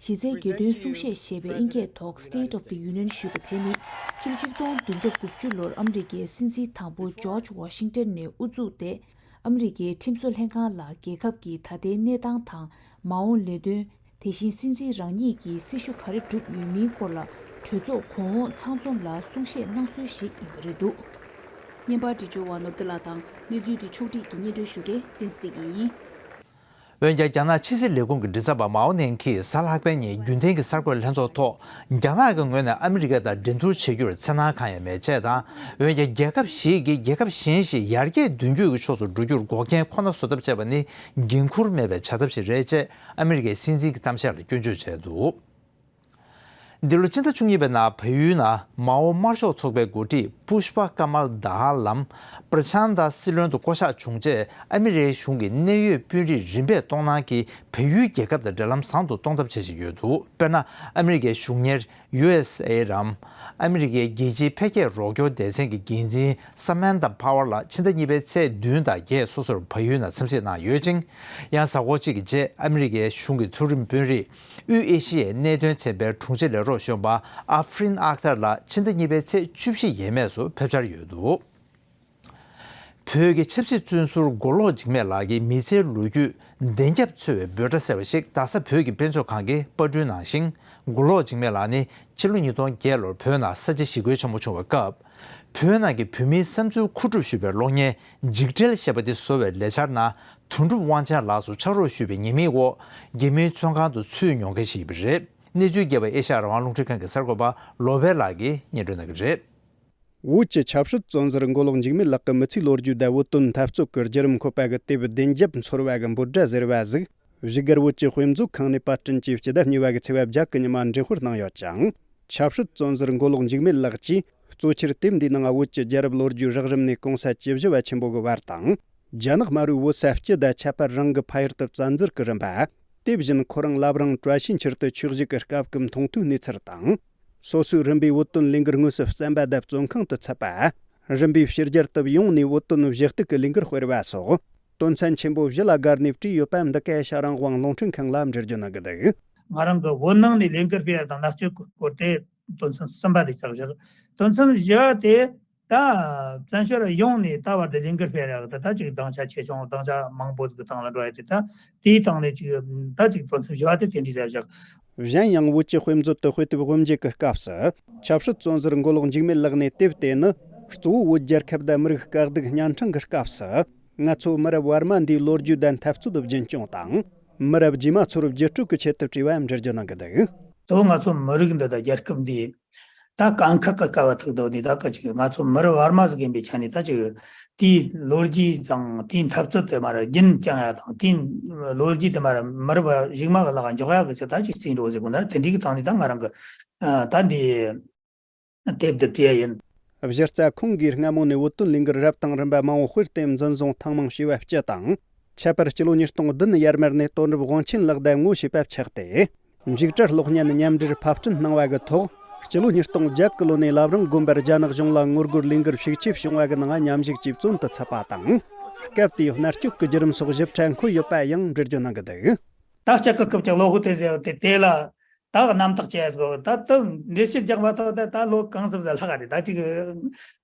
གཞི་རྩའི་གྱོད་དོན་གསུང་བཤད་ཞེས་པའི་ཨིན་སྐད་ཐོག་State of the Union ཞུས་པ་དེ་ནི། ཕྱི་ལོ་ཆིག་སྟོང་བདུན་བརྒྱ་དགུ་བཅུ་ལོར་ཨ་མི་རི་ཀའི་སྲིད་འཛིན་དང་པོ་ཇོརྗ་ཝ་ཤིང་ཏན་ནས་དབུ་བཙུགས་ཏེ། ཨ་མི་རི་ཀའི་ཁྲིམས་བཟོ་ལྷན་ཁང་ལ་རྒྱལ་ཁབ་ཀྱི་ད་ལྟའི་གནས་སྟངས་དང་མ་འོངས་ལས་དོན། དེ་བཞིན་སྲིད་འཛིན་རང་ཉིད་ཀྱིས་སྲི་ཞུ་ག་རེ་བསྒྲུབས་ཡོད་མིན་སྐོར་ལ་གྲོས་ཚོགས་གོང་འོག་ཚང་འཛོམས་ལ་གསུང་བཤད་གནང་སྲོལ་ཞིག་ཡིན་པ་རེད་འདུག་བརྙན་པར་འབྲི་ཆུ་ཝ་ནོ་ཏི་ལ་དང་གནས་ཚུལ་དེ་ཕྱོགས་བསྒྲིགས་ཀྱིས་སྙན་སྒྲོན་ཞུ་མཁན་བསྟན་འཛིན་བདེ་སྐྱིད་ཡིན། འོན་ཀྱང་། རྒྱ་ནག་ཕྱི་སྲིད་ལས་ཁུངས་ཀྱི་མགྲིན་ཚབ་པ་མའོ་ནན་གྱིས་གཟའ་ལྷག་པའི་ཉིན་རྒྱུན་ལྡན་གྱི་གསར་འགོད་ལྷན་ཚོགས་ཐོག་རྒྱ་ནག་གི་ངོས་ནས་ཨ་མི་རི་ཀ་དང་འགྲན་བསྡུར་བྱེད་རྒྱུར་འཚེར་སྣང་གང་ཡང་མེད་ཅེས་དང་། འོན་ཀྱང་། རྒྱལ་ཁབ་ཞིག་གིས་རྒྱལ་ཁབ་གཞན་ཞིག་ཡར་རྒྱས་མདུན་སྐྱོད་ཀྱི་ཕྱོགས་སུ་འགྲོ་རྒྱུར་འགོག་རྐྱེན་ཁོ་ན་བཟོ་ཐབས་བྱས་པ་ནི་འགན་ཁུར་མེད་པའི་བྱ་ཐབས་ཤིག་རེད་ཅེས་ཨ་མི་རི་ཀའི་སྲིད་འཛིན་གྱི་གཏམ་བཤད་ལ་སྐྱོན་བརྗོད་བྱས་འདུག་འདི་ལོ་སྤྱི་ཟླ་བཅུ་གཉིས་པའི་ནང་བལ་ཡུལ་ནང་མའོ་དམར་ཤོག་ཚོགས་པའི་འགོ་ཁྲིད་པུཤ་པ་ཀ་མལ་དྷ་ཧ་ལམ་པྲ་ཆན་དྷ་སྲིད་བློན་དུ་བསྐོ་གཞག་བྱུང་རྗེས། ཨ་མི་རིའི་གཞུང་གི་གནད་ཡོད་དཔོན་རིགས་རིམ་པས་གཏོང་གནང་གིས་བལ་ཡུལ་རྒྱལ་ཁབ་དང་འབྲེལ་ལམ་བཟང་དུ་གཏོང་ཐབས་བྱེད་བཞིན་ཡོད་འདུག་དཔེར་ན། ཨ་མི་རི་ཀའི་གཞུང་གཉེར་ཡུ་ཨེས་ཨེ་ཌི་འམ། ཨ་མི་རི་ཀའི་རྒྱལ་སྤྱིའི་འཕེལ་རྒྱས་རོགས་སྐྱོར་སྡེ་ཚན་གྱི་འགན་འཛིན་ས་མན་ཐ་པ་ཝར་ལགས་ཕྱི་ཟླ་གཉིས་པའི་ཚེས་བདུན་དང་བརྒྱད་སོ་སོར་བལ་ཡུལ་ནང་འཚམས་གཟིགས་གནང་ཡོད་ཅིང་། ཡང་གཟའ་འཁོར་གཅིག་གི་རྗེས་ཨ་མི་རི་ཀའི་གཞུང་གི་མཐོ་རིམ་དཔོན་རིགས་དབུས་ཨེ་ཤི་ཡའི་གནད་དོན་ཚན་པའི་དྲུང་ཆེ་ལས་རོགས་གཞོན་པ་ཨ་ཧྥི་རིན་ཨག་ཐར་ལགས་ཕྱི་ཟླ་གཉིས་པའི་ཚེས་བཅུ་བཞི་ཡས་མས་སུ་ཕེབས་འཆར་ཡོད་འདུག་བོད་ཀྱི་ཆབ་སྲིད་བཙོན་ཟུར་མགོ་ལོག་འཇིགས་མེད་ལགས་ཀྱི་མི་ཚེའི་ལོ་རྒྱུས་བདེན་རྒྱབ་འཚོལ་བའི་འབོད་སྒྲ་ཟེར་བ་ཞིག་རྡ་ས་བོད་ཀྱི་དཔེ་མཛོད་ཁང་གིས་པར་སྐྲུན་གནང་ཞིང་། མགོ་ལོག་འཇིགས་མེད་ལགས་ནི་ཕྱི་ལོ་ཉིས་སྟོང་བརྒྱད་ལོར་བོད་ནང་ས་བྱི་ཞི་རྒོལ་ཆེན་པོ་བྱུང་བའི་སྐབས། བོད་ནང་གི་བོད་མིའི་བསམ་ཚུལ་མཁོ་སྒྲུབ་ཞུ་བའི་གློག་བརྙན་འཇིགས་བྲལ་ཞེས་པ་དེ་བཟོ་བའི་ལས་འཆར་ནང་དོན་གྲུབ་དབང་ཆེན་ལགས་སུ་ཕྱག་རོགས་ཞུས་པའི་ཉེས་མིང་འོག་རྒྱ་མིའི་བཙོན་ཁང་དུ་ཚུད་མྱོང་མཁན་ཞིག་ཡིན་པ་རེད། གནས་ཚུལ་རྒྱས་པ་ཨེ་ཤ་ཡ་རང་དབང་རླུང་འཕྲིན་ཁང་གི་གསར་འགོད་པ་བློ་བྷེ་ལགས་ཀྱིས་སྙན་སྒྲོན་གནང་གི་རེད། བོད་ཀྱི་ཆབ་སྲིད་བཙོན་ཟུར་མགོ་ལོག་འཇིགས་མེད་ལགས་ཀྱི་མི་ཚེའི་ལོ་རྒྱུས་དང་བོད་དོན་འཐབ་རྩོད་ཀྱི་བརྒྱུད་རིམ་འཁོད་པ་གི་དེབ་བདེན་རྒྱབ་འཚོལ་བ་གི་འབོད་སྒྲ་ཟེར་བ་ཟིག་བཞུགས་སྒར་བོད་ཀྱི་དཔེ་མཛོད་ཁང་ནས་པར་སྐྲུན་གྱིས་སྤྱི་ཟླ་གཉིས་པ་གི་ཚེས་པ་བརྒྱད་ཀྱི་ཉི་མ་འགྲེམས་སྤེལ་གནང་ཡོད་ཅིང་། ཆབ་སྲིད་བཙོན་ཟུར་མགོ་ལོག་འཇིགས་མེད་ལགས་ཀྱིས་གཙོ་ཆེར་དེབ་འདིའི་ནང་བོད་ཀྱི་རྒྱལ་རབས་ལོ་རྒྱུས་རགས་རིམ་ནས་གོང་ས་བཅུ་བཞི་བ་ཆེན་པོ་གི་བར་དང་། རྒྱ་ནག་དམར་པོའི་བོད་ས་སྤྱི་དང་ཁྱད་པར་རང་གི་ཕ་ཡུལ་དུ་བཙན་འཛུལ་གྱི་རིམ་པ། དེ་བཞིན་ཁོ་རང་བླ་བྲང་བཀྲ་ཤིས་འཁྱིལ་དུ་ཆོས་ཞུགས་ཀྱི་སྐབས་ཀྱི་མཐོང་ཐོས་གནས་ཚུལ་དང་། སོ་སོའི་རིམ་པས་བོད་དོན་ལས་འགུལ་དངོས་སུ་བརྩམས་པ་དང་བཙོན་ཁང་དུ་ཚུད་པ། རིམ་པས་ཕྱི་རྒྱལ་དུ་ཡོང་ནས་བོད་དོན་ཞུ་གཏུག་གི་ལས་འགུལ་སྤེལ་བ་སོགས་དོན་ཚན་ཆེན་པོ་བཞི་ལ་བགར་ནས་བྲིས་ཡོད་པ་འདི་ག་ཨེ་ཤ་ཡ་རང་དབང་རླུང་འཕྲིན་ཁང་ལ་འགྲེལ་བརྗོད་གནང་གི་འདུག་ང་རང་གི་བོད་ནང་ནས་ལས་འགུལ་སྤེལ་བ་དང་མནར་གཅོད་སྐོར་དེ་དོན་ཚན་གསུམ་པ་དེ་ཆགས་བཞག་དོན་ཚན་བཞི་པ་དེ་ད་བཙན་བྱོལ་ཡོང་ནས་ད་བར་དུ་ལས་འགུལ་སྤེལ་ཡག་དེ་ད་ཅིག་སྡིངས་ཆ་ཆེ་ཆུང་སྡིངས་ཆ་མང་པོ་ཟིག་གི་སྟེང་ལ་འགྲོ་ཡ་དེ་ད་དེའི་སྟེང་ནས་ཅིག་ད་ཅིག་དོན་ཚན་བཞི་པ་དེ་དེ་འདྲའི་ཟེར་བཞག་གཞན་ཡང་བོད་ཀྱི་དཔེ་མཛོད་དུ་དཔེ་དེབ་དབུ་འབྱེད་ཀྱི་སྐབས་སུ། ཆབ་སྲིད་བཙོན་ཟུར་མགོ་ལོག་འཇིགས་མེད་ལགས་ནས་དེབ་དེ་ནི། གཙོ་བོ་བོད་རྒྱལ་ཁབ་དང་མི་རིགས་དཀའ་སྡུག་གཉན་འཕྲང་གི་སྐབས་སུ། ང་ཚོ་མི་རབས་བར་མ་འདིའི་ལོ་རྒྱུས་དང་འཐབ་རྩོད་རྒྱུན་སྐྱོང་དང་། མི་རབས་རྗེས་མ་ཚོར་བརྒྱུད་སྤྲོད་ཀྱི་ཆེད་དུ་བྲིས་པའམ་འབྲི་རྒྱུ་གནང་གི་འདུག་གཙོ་བོ་ང་ཚོ་མི་རིགས་འདི་དང་རྒྱལ་ཁབ་འདི། ད་དཀའ་ཁག་གི་སྐབས་ཐུག་དོ་ནི་ད་ག་ཅིག་ང་ཚོ་མི་རབས་བར་མ་ཟིག་ཡིན་པའི་ཆ་ནས་ད་ཅིག་དེའི་ལོ་རྒྱུས་དང་དེའི་འཐབ་རྩོད་དེ་མར་རྒྱུན་བསྐྱང་ཡ་དང་དེའི་ལོ་རྒྱུས་དེ་མར་མི་རབས་གཞུག་མ་གི་ལག་འཇོག་ཡ་གི་ཆེད་ད་ཅིག་རྩིས་འགྲོ་ཟེར་དགོས་ན་དེ་འདྲའི་གི་སྟེང་ནས་ད་ང་རང་གི་ད་འདི་དེབ་འདི་བྲིས་ཡ་ཡིན། གཞི་རྩ་ཁོང་གིས་སྔ་མོ་ནས་བོད་དོན་ལས་འགུལ་རབ་དང་རིམ་པ་མང་བོ་སྤེལ་ཏེ་འཛིན་བཟུང་ཐེངས་མང་བྱས་པ་སྤྱི་དང་། ཁྱད་པར་སྤྱི་ལོ་ཉིས་སྟོང་བདུན་ཡར་མར་ནས་དོན་གྲུབ་དབང་ཆེན་ལགས་དང་ངོ་ཤེས་པ་ཆགས་ཏེ། འཇིགས་བྲལ་གློག་བརྙན་མཉམ་འབྲེལ་ཕབ་སྐྲུན་གནང་བ་གི་ཐོག་སྤྱི་ལོ་ཉིས་སྟོང་བརྒྱད་གི་ལོ་ནས་བླ་བྲང་དགོན་པར་རྒྱ་ནག་གཞུང་ལ་ངོ་རྒོལ་ལས་འགུལ་ཤུགས་ཆེ་བྱུང་བ་གི་ནང་མཉམ་ཞུགས་ཀྱིས་བཙོན་དུ་ཚུད་པ་དང་། སྐབས་དེའི་མནར་གཅོད་ཀྱི་བརྒྱུད་རིམ་སོགས་ཞིབ་ཕྲ་འཁོད་ཡོད་པ་ཡང་འབྲི་རྒྱུ་གནང་གི་འདུག་ད་སྤྱི་སྐུ་སྐུ་ཕྱག་ལོ་ཧུ་ཏེ་ཟེར་བ་དེ་དེ་ལ་ད་རྣམ་དག་བྱས་སོ་ད་དུ་འགྲེལ་བཤད་རྒྱག་མ་ཐུབ་ད་ད་ལོ་གང་ཙམ་ཟ་ལྷག་ག་རེད། ད་ཅིག་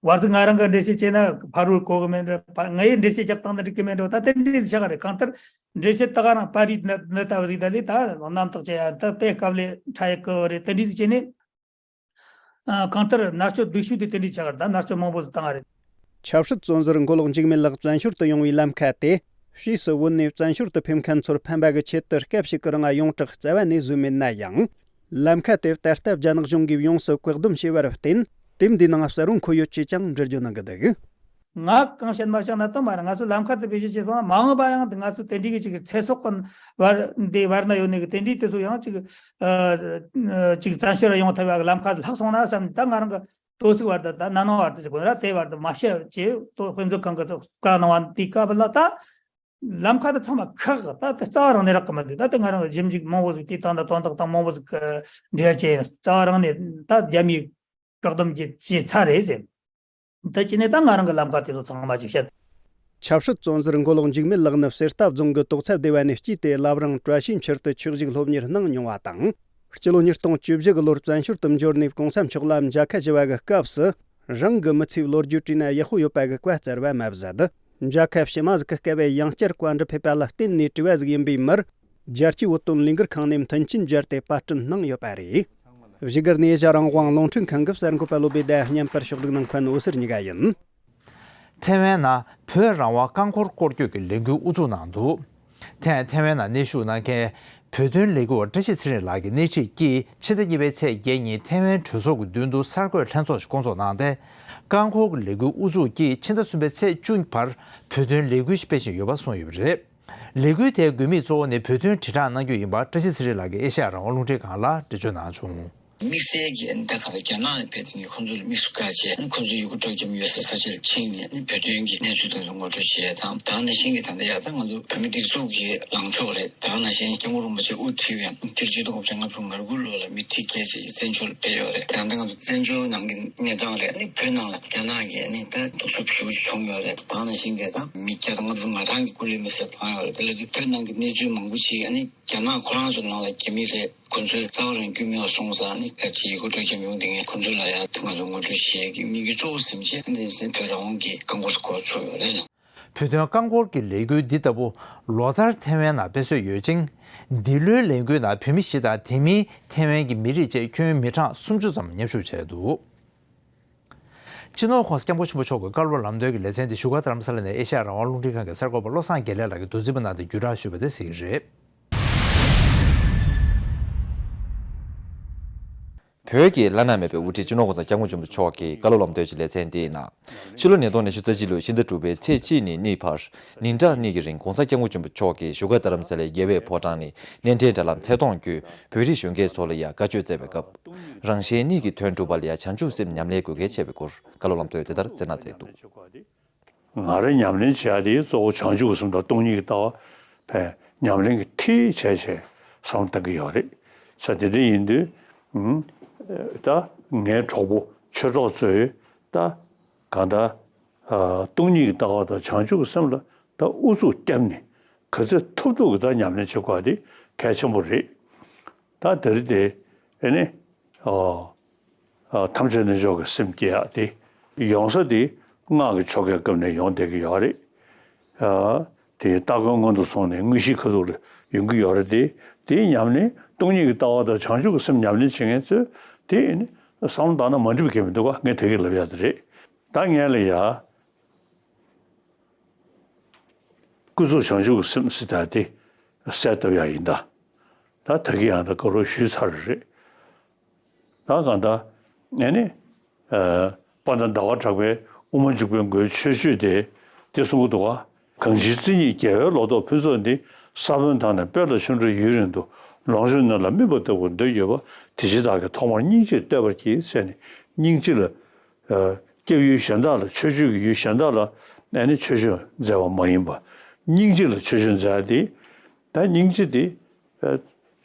བར་དུ་ང་རང་གི་འགྲེལ་བཤད་བྱས་ན་ཕ་རོལ་གོ་གི་མེད་འགྲོ། ཕ་ངའི་འགྲེལ་བཤད་རྒྱག་སྟངས་འདི་འགྲིག་གི་མེད་འགྲོ། ད་དེ་འདྲའི་ཆགས་ག་རེད། གང་ལྟར་འགྲེལ་བཤད་ད་ག་རང་པར་རིས་ནི་ནི་ལྟ་བུ་ཟིག་ད་ལས་ད་རྣམ་དག་བྱས་ཡ་ད་དཔེ་སྐབས་ལས་ཕྲ་ཡི་གི་རེད། དེ་འདྲའི་ཟིག་བྱས་ནས་ཨ་གང་ལྟར་མནར་གཅོད་སྡུག་ཤོས་དེ་དེ་འདྲའི་ཆགས་ག་རེད། ད་མནར་གཅོད་མང་པོ་ཟིག་བཏང་ག་རེད། ཆབ་སྲིད་བཙོན་ཟུར་མགོ་ལོག་འཇིགས་མེད་ལགས་བཙན་བྱོལ་དུ་ཡོང་བའི་ལམ་ཁ་དེ། ཕྱིས་སུ་བོད་ནས་བཙན་བྱོལ་དུ་ཕེབས་མཁན་ཚོར་ཕན་པ་གི་ཆེད་དུ་སྐབས་ཤིག་གི་རིང་ཡོངས་གྲགས་རྩ་བ་ནས་བཟོས་མེད་ན་ཡང་། ལམ་ཁ་དེ་ད་ལྟ་རྒྱ་ནག་གཞུང་གིས་ཡོངས་སུ་བཀག་སྡོམ་བྱས་པར་བརྟེན། དེབ་འདིའི་ནང་གསལ་བོ་འཁོད་ཡོད་ཅེས་ཀྱང་འགྲེལ་བརྗོད་གནང་གི་འདུག་ང་གང་བཤད་མ་བཤད་ན་དུ་མ་རེད། ང་ཚོ་ལམ་ཁ་དེ་བེད་སྤྱོད་བྱས་སོང་ན་མ་འོངས་པ་ཡང་ང་ཚོ་དེ་འདྲའི་གི་ཅིག་ཚེ་སྲོག་གི་བར་འདི་བར་ན་ཡོད་ནི་གི་དེ་འདྲའི་དེ་ཚོ་ཡང་ཅིག་ཨ་ཅིག་བཙན་བྱོལ་ཡོང་ཐུབ་ཡག་གི་ལམ་ཁ་ལྷག་སོང་ན་བསམ། ད་ང་རང་གི་དོ་ཚིགས་བར་དུ་ད་ན་ནིང་བར་དུ་ཟེར་དགོས་ན་ར་དེ་བར་དུ་མ་བཤད་ཅེས་དོ་དཔེ་མཛོད་ཁང་གི་བཀའ་གནང་བ་འདི་སྐབས་ལ་ད་ལམ་ཁ་དེ་ཚང་མ་ཁག་ད་དེ་རྩ་བ་རང་ནས་རག་གི་མི་འདུག་ད་དེ་ང་རང་གི་ཞིབ་འཇུག་མང་པོ་ཟིག་དེ་དང་ད་དོན་དག་དང་མང་པོ་ཟིག་གི་འབྲེལ་བ་བྱས་ཡིན། རྩ་བ་རང་ནས་ད་རྒྱ་མིའི་བཀག་སྡོམ་གྱི་བྱས་ཚར་རེད་ཟེར། ད་ཅི་ནས་ད་ང་རང་གི་ལམ་ཁ་དེ་ཚོ་ཚང་མ་ཅིག་བཤད། ཆབ་སྲིད་བཙོན་ཟུར་མགོ་ལོག་འཇིགས་མེད་ལགས་ནི་གསེར་རྟ་རྫོང་གི་ཏོག་ཙམ་སྡེ་བ་ནས་སྐྱེས་ཏེ་བླ་བྲང་བཀྲ་ཤིས་འཁྱིལ་དུ་ཆོས་ཞུགས་སློབ་གཉེར་གནང་མྱོང་བ་དང་། སྤྱི་ལོ་ཉིས་སྟོང་བཅུ་བཞི་གི་ལོར་བཙན་བྱོལ་དུ་འབྱོར་ནས་གོང་ས་མཆོག་ལ་མཇལ་ཁ་ཞུ་བ་གི་སྐབས་སུ། རང་གི་མི་ཚེའི་ལོ་རྒྱུས་བྲིས་ན་ཡག་པོ་ཡོད་པ་གི་བཀའ་སྩལ་བ་མ་ཟད། མཇལ་ཁ་ཕྱི་མ་ཟིག་གི་སྐབས་ཡང་བསྐྱར་བཀའ་འདྲི་ཕེབས་པ་ལ་བརྟེན་ནས་བྲིས་པ་ཟིག་ཡིན་པའི་མིར། རྒྱལ་སྤྱིའི་བོད་དོན་ལས་འགུལ་ཁང་ནས་མཐུན་རྐྱེན་སྦྱར་ཏེ་པར་སྐྲུན་གནང་ཡོད་པ་རེད། བཞུགས་སྒར་ནས་ཨེ་ཤ་ཡ་རང་དབང་རླུང་འཕྲིན་ཁང་གི་གསར་འགོད་པ་བློ་བྷེ་དང་མཉམ་པར་ཕྱོགས་སྒྲིག་གནང་མཁན་འོད་ཟེར་གཉིས་ཀ་ཡིན། ཐེ་ཝན་ནང་བོད་རང་དབང་རྐང་འཁོར་སྐོར་སྐྱོད་ཀྱི་ལས་འགུལ་དབུ་འཛུགས་གནང་འདུག་ཐེ་ཐེ་ཝན་ནང་གནས་བཞུགས་གནང་མཁན་བོད་དོན་ལས་འགུལ་བ་བཀྲ་ཤིས་ཚེ་རིང་ལགས་ཀྱི་སྣེ་ཁྲིད་ཀྱིས་ཕྱི་ཟླ་གཉིས་པའི་ཚེས་བརྒྱད་ཉིན་ཐེ་ཝན་གྲོས་ཚོགས་ཀྱི་མདུན་དུ་གསར་འགོད་ལྷན་ཚོགས་ཤིག་བསྐོང་ཚོགས་གནང་སྟེ། རྐང་འཁོར་གྱི་ལས་འགུལ་དབུ་འཛུགས་ཀྱིས་ཕྱི་ཟླ་གསུམ་པའི་ཚེས་བཅུ་བར་བོད་དོན་ལས་འགུལ་ཞིག་སྤེལ་བཞིན་ཡོད་པ་གསུངས་ཡོད་པ་རེད། ལས་འགུལ་དེའི་དགོས་དམིགས་གཙོ་བོ་ནི་བོད་དོན་དྲིལ་བསྒྲགས་གནང་རྒྱུ་ཡིན་པ་བཀྲ་ཤིས་ཚེ་རིང་ལགས་ཀྱིས་ཨེ་ཤ་ཡ་རང་དབང་རླུང་འཕྲིན་ཁང་ལ་འགྲེལ་བརྗོད་གནང་བྱུང་། དམིགས་བསལ་གྱི་ཨ་ནི་ད་ག་རེ་རྒྱ་ནག་ནས་ཕེབས་མཁན་གྱི་ཁོང་ཚོ་ལ་དམིགས་སུ་བཀར་བྱས། ཨ་ནི་ཁོང་ཚོ་ཡུལ་སྐོར་སྤྲོ་འཆམ་ཡོད་སའི་ས་ཆ་ལ་ཕྱིན་ནས་ཨ་ནི་བོད་དོན་གྱི་གནས་ཚུལ་དེ་ཚོ་ངོ་སྤྲོད་བྱེད་ཡས་དང་། ད་ག་ནང་བཞིན་གྱི་ད་ལྟ་ཡ་ད་ང་ཚོ་བོད་མི་སྒྲིག་འཛུགས་ཀྱི་ལངས་ཕྱོགས་རེད། ད་ག་ནང་བཞིན་སྐྱབས་མགོན་རིན་པོ་ཆེ་དབུ་ཁྲིད་པའི་ཨ་ནི་ཆིག་སྟོང་དགུ་བརྒྱ་ལྔ་བཅུ་ང་དགུ་ལོ་ལ་མི་ཁྲི་བརྒྱད་ཅིག་བཙན་བྱོལ་ལ་ཕེབས་ཡོད་རེད། ད་ལྟ་ང་ཚོ་བཙན་བྱོལ་ནང་གི་གནས་སྟངས་རེད། ཨ་ནི་བོད་ནང་ལ་རྒྱ་ནག་གིས་ཨ་ནི་ད་འདུག་སེ་ཞེ་པོ་ཅིག་བྱུང་ཡོད་རེད། ད་ག་ནང་བཞིན་གྱི་ད་མི་བརྒྱ་དང་ལྔ་བཅུ་ང་གྲངས་ཀྱི་སྐུ་ལུས་མེར་སྲེག་བཏང་ཡོད་རེད། དེ་ལ་དུས་བོད་ནང་གི་གནས་ཚུལ་མང་པོ་ཞིག་ཨ་ནི་རྒྱ་ནག་ཁོ་རང་ཚོ་ནང་ལ་རྒྱ་མི་རེད། ཁོ་ཚོས་རྩ་བ་རང་རྒྱུས་མེད་པ་སོང་ཙང་ནི། ད་ཅི་ཡི་གུ་འགྲོ་རྒྱབ་ཡོང་དེ་ངས་ཁོ་ཚོ་ལ་ཡང་ང་ཚོ་ངོ་སྤྲོད་བྱེད་ཀྱི་དམིགས་ཡུལ་གཙོ་བོ་ཟིན་བྱས། འདི་ཟིན་བོད་རང་དབང་གི་རྐང་འཁོར་སྐོར་ཆོག་ཡོད་རེད། བོད་དོན་རྐང་འཁོར་གྱི་ལས་འགུལ་འདི་ལྟ་བུ་ལོ་ལྟར་ཐེ་ཝན་ནང་སྤེལ་སྲོལ་ཡོད་ཅིང་། འདི་ལོའི་ལས་འགུལ་ནང་བོད་མི་བཞི་དང་དེ་མིན་ཐེ་ཝན་གྱི་མི་རིགས་བཅས་ཁྱོན་མི་གྲངས་སུམ་ཅུ་ཙམ་མཉམ་ཞུགས་བྱས་འདུག་སྤྱི་ནོར་༸གོང་ས་༸སྐྱབས་མགོན་ཆེན་པོ་མཆོག་གི་བཀའ་སློབ་ལམ་སྟོན་གྱི་ལེ་ཚན་དེ་བཞུགས་སྒར་རྡ་རམ་ས་ལ་ནས་ཨེ་ཤ་ཡ་རང་དབང་རླུང་འཕྲིན་ཁང་གི་གསར་འགོད་པ་བློ་བཟང་དགེ་ལེགས་ལགས་ཀྱིས་མདོ་འཛིན་པ་གནང་སྟེ་བརྒྱུད་བསྒྲགས་ཞུས་པ་དེ་གཟིགས་ཀྱི་རེད། བོད་ཀྱི་བླ་ན་མེད་པའི་དབུ་ཁྲིད་སྤྱི་ནོར་༸གོང་ས་༸སྐྱབས་མགོན་ཆེན་པོ་མཆོག་གི་བཀའ་སློབ་ལམ་སྟོན་གྱི་ལེ་ཚན་དེའི་ནང་། ཕྱི་ལོ་ཉིས་སྟོང་ཉི་ཤུ་རྩ་གཅིག་ལོའི་ཕྱི་ཟླ་དྲུག་པའི་ཚེས་གཅིག་ནས་གཉིས་བར་ཉིན་གྲངས་གཉིས་ཀྱི་རིང་༸གོང་ས་༸སྐྱབས་མགོན་ཆེན་པོ་མཆོག་གིས་བཞུགས་སྒར་རྡ་རམ་ས་ལའི་རྒྱལ་བའི་ཕོ་བྲང་ནས་སྣེ་འདྲེན་དྲ་ལམ་ཐད་གཏོང་བརྒྱུད་བོད་རིགས་གཞོན་སྐྱེས་ཚོ་ལ་ཡང་བཀའ་ཆོས་སྩལ་བའི་སྐབས། རང་གཞན་གཉིས་ཀྱི་དོན་སྒྲུབ་པ་ལ་ཡང་བྱང་ཆུབ་སེམས་ཉམས་ལེན་དགོས་གལ་ཆེ་བའི་སྐོར་བཀའ་སློབ་ལམ་སྟོན་དེ་ལྟར་སྩལ་གནང་མཛད་འདུག་ང་རང་ཉམས་ལེན་བྱེད་ཡ་དེ་གཙོ་བོ་བྱང་ཆུབ་ཀྱི་སེམས་དང་སྟོང་ཉིད་ཀྱི་ལྟ་བ་ཕན་ཉམས་ལེན་གྱི་ཐིག་བྱས་བྱས་བསམ་བློ་བཏང་གི་ཡོད་རེད། ས་དེ་འདྲ་ཡིན་དུས། ཨུམ། ད་ངའི་གྲོགས་པོ་ཆོས་གྲོགས་ཚོས་ད་གང་ལྟར་ཨ་སྟོང་ཉིད་ཀྱི་ལྟ་བ་དང་བྱང་ཆུབ་ཀྱི་སེམས་ལ་ད་ཨུ་ཚུགས་བརྒྱབ་ནས་ག་ཚོད་ཐུབ་ཐུབ་ཀྱི་ད་ཉམས་ལེན་བྱེད་དགོས་པ་དེ་གལ་ཆེན་པོ་རེད། ད་དེ་རིང་དེ་ཨེ་ནི་ཨོ། ཨ་ཐམས་ཅད་རྣལ་འབྱོར་གྱི་སེམས་བསྐྱེད་ཡག་དེ་ཡོང་ས་དེ་སྔགས་ཀྱི་ཆོ་གའི་སྐབས་ནས་ཡོང་བསྡད་ཀྱི་ཡོད་རེད། ཨ་དེ་སྟ་གོན་སྔོན་དུ་སོང་ནས་དངོས་གཞིའི་ཁ་ཐུག་ལ་ཡོང་གི་ཡོད་རེད་དེ། དེའི་ཉམས་ལེན་སྟོང་ཉིད་ཀྱི་ལྟ་བ་དང་བྱང་ཆུབ་ཀྱི་སེམས་ཉམས་ལེན་བྱེད་མཁན་ཚོས་དེ་བསམ་བློ་བཏང་ན་མ་འགྲིག་པ་གང་ཡང་མི་འདུག་ག་ངས་དེ་གས་ལབ་ཡག་དེ་རེད། ད་ངས་ལ་ཡ། ཀུན་རྫོབ་བྱང་ཆུབ་ཀྱི་སེམས་ཟེར་ཡག་དེ་གསལ་བཏབ་ཡག་ཡིན་ད། ད་ད་གིན་ཡང་ད་ག་རེ་ཞུས་ཚར་རེད། ད་གང་ལྟར་ཨེ་ནི། ཨ་དཔལ་ལྡན་ཟླ་བ་གྲགས་པས་དབུ་མ་འཇུག་པའི་མགོའི་མཆོད་བརྗོད་དེ་འདི་གསུང་གི་འདུག་ག་གང་ཞིག་རྩེ་གཉིས་རྒྱལ་བའི་ལོ་ཏོག་ཕུན་ཚོགས་འདི། ས་བོན་དང་ནི་སྤོས་ལ་ཆུ་འདྲ་ཡུན་རིང་དུ། ལོངས་སྤྱོད་སྣོད་ལ་སྨིན་པ་ལྟ་བུར་འདོད་ཡོད་པ། དེ་ཕྱིར་བདག་གིས་ཐོག་མར་སྙིང་རྗེར་བསྟོད་པར་བགྱི། ཟེར་ནས་སྙིང་རྗེ་ལ། ཨ་སྐྱབས་ཡུལ་གཞན་དག་ལ་མཆོད་བརྗོད་ཀྱི་ཡུལ་གཞན་དག་ལ་ཨ་ནི་མཆོད་བརྗོད་མཛད་པ་མ་ཡིན་པ། སྙིང་རྗེ་ལ་མཆོད་བརྗོད་མཛད་དེ། ད་སྙིང་རྗེ་དེ་ཨ་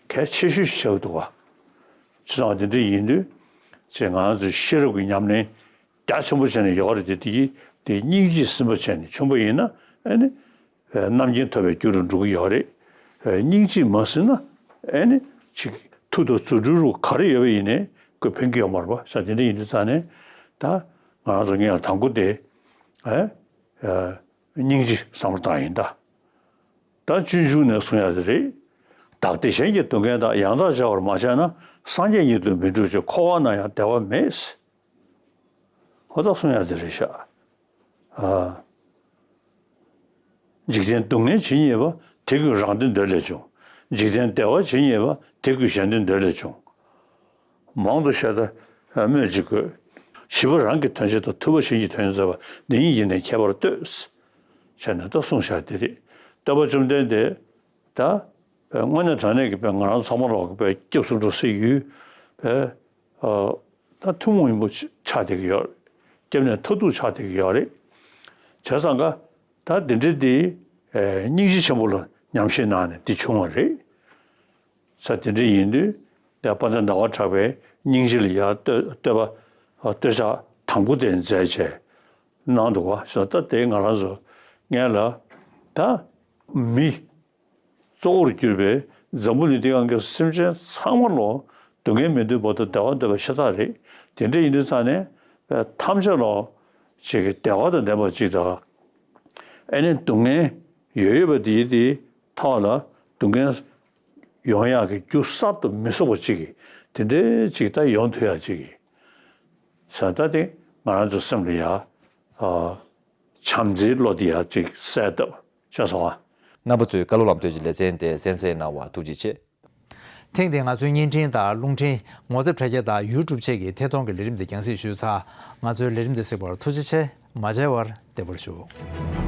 གལ་ཆེ་ཤོས་ཤིག་ཆགས་འདུག་བ། བྱས་ཙང་དེ་འདྲ་ཡིན་དུས་ཅེས་ང་ཚོས་ཤེས་རབ་ཀྱི་ཉམས་ལེན་རྒྱ་ཆེན་པོ་བྱས་ནས་ཡོད་རེད་དེ། དེ་ཡིས་དེ་སྙིང་རྗེས་ཟིན་པ་བྱས་ནས་བྱུང་པ་ཡིན་ན་ཨ་ནི། རྣམ་མཁྱེན་ཐོབ་པའི་རྒྱུ་རུ་འགྲོ་གི་ཡོད་རེད། སྙིང་རྗེས་མ་ཟིན་ན་ཨེ་ནི་ཅིག་མཐུ་དང་རྫུ་འཕྲུལ་རུ་ག་རེ་ཡོད་པ་ཡིན་ནའི་ཁོས་ཕན་གྱི་ཡོད་མ་རེད་པ། ས་དེ་འདྲ་ཡིན་དུས་ཙང་ནས་ད་ང་རང་ཚོ་ངས་དང་པོ་དེ་ཨེ་སྙིང་རྗེ་བསམ་བློ་བཏང་ཡིན་ད། ད་སྤྱོད་འཇུག་ནས་གསུང་ཡ་དེ་རེད། བདག་བདེ་གཞན་གྱི་སྡུག་བསྔལ་དག །ཡང་དག་བྱ་བར་མ་བྱས་ན། སངས་རྒྱས་ཉིད་དུ་མི་འགྲུབ་ཅིང་། །འཁོར་བ་ན་ཡང་བདེ་བ་མེད། ཧོ་ད་གསུང་ཡ་དེ་རེད་ཤག་ཨ། འཇིག་རྟེན་སྡུག་བསྔལ་ཇི་སྙེད་པ། །དེ་ཀུན་རང་དོན་འདོད་ལས་བྱུང་། །འཇིག་རྟེན་བདེ་བ་ཇི་སྙེད་པ། །དེ་ཀུན་གཞན་དོན་འདོད་ལས་བྱུང་། །མང་དུ་བཤད་ད་སྨོས་ཅི་དགོས། །ཞི་བ་རང་གི་དོན་བྱེད་དང་། །ཐུབ་པ་གཞན་གྱི་དོན་མཛད་པ། །འདི་ཉིད་ཀྱིས་ནི་ཁྱད་པར་ལྟོས། །བྱས་ནས་ད་གསུངས་བཞག་དེ་རེད། སྟོན་པ་བཅོམ་ལྡན་འདས་ད་དངོས་གནས་དྲང་གནས་ཀྱི་དཔེ་ང་རང་ཚང་མ་ལོག་གི་དཔེ་སྐྱབས་སུ་འགྲོ་སའི་ཡུལ་དཔེ། ཨ། ད་ཐུན་མོང་མ་ཡིན་པ་ཆགས་བསྡད་ཀྱི་ཡོད་རེད། སྐྱབས་གནས་མཐར་ཐུག་ཆགས་བསྡད་ཀྱི་ཡོད་རེད། བྱས་ཙང་ཀ་ད་འདི་འདྲ་འདི་ཨེ་སྙིང་རྗེ་ཆེན་པོ་ལ་ཉམས་བཞེས་གནང་ནས་འདི་བྱུང་བ་རེད། ས་དེ་འདྲ་ཡིན་དུས་ད་དཔལ་ལྡན་ཟླ་བ་གྲགས་པས་སྙིང་རྗེ་ལ་ཡར་བསྟོད་བསྟོད་པ་བསྟོད་ཕྱག་དང་པོ་དེ་མཛད་བྱས་གནང་འདུག་བ། ས་ད་དེ་ང་རང་ཚོ་ངས་ལ་ད་མི། གཙོ་བོར་གྱུར་པའི་འཛམ་བུ་གླིང་འདི་སྒང་གི་སེམས་ཅན་ཚང་མ་ལོ་སྡུག་བསྔལ་མི་འདོད་པ་དང་བདེ་བ་འདོད་པ་ཤ་སྟག་རེད། དེ་འདྲ་ཡིན་དུས་ཙང་ནས་ཐམས་ཅད་ལོ་ཅིག་གི་བདེ་བ་དང་ལྡན་པ་ཅིག་དང་། ཨེ་ནི་སྡུག་བསྔལ་ཡོད་ཡོད་པ་དེའི་དེའི་ཐོག་ལ་སྡུག་བསྔལ་ཡོང་ཡག་གི་རྒྱུ་གསར་དུ་མི་བཟོ་བ་ཅིག་གི་དེ་འདྲའི་ཅིག་ད་ཡོང་ཐུབ་ཡག་ཅིག་གི་ས་ད་དེ་ང་རང་ཚོ་སེམས་ལ་ཡ་བྱམས་བརྩེའི་བློ་དེ་ཡ་ཅིག་གསལ་བཏབ། ཤ་སོང་ཨ། རྣམ་པ་ཚོས་བཀའ་སློབ་ལམ་སྟོན་གྱི་ལེ་ཚན་དེ་གསན་གཟིགས་གནང་བར་ཐུགས་རྗེ་ཆེ། ཐེངས་འདིའི་ང་ཚོའི་བརྙན་འཕྲིན་དང་རླུང་འཕྲིན། ངོ་དེབ་དྲ་རྒྱ་དང་ཡུ་ཊུབ་བཅས་ཀྱི་ཐད་གཏོང་གི་ལས་རིམ་དེ་རྒྱང་སྲིང་ཞུས་ཚར། ང་ཚོའི་ལས་རིམ་དེ་གཟིགས་པར་ཐུགས་རྗེ་ཆེ། མ་མཇལ་བར་བདེ་པོར་བཞུགས།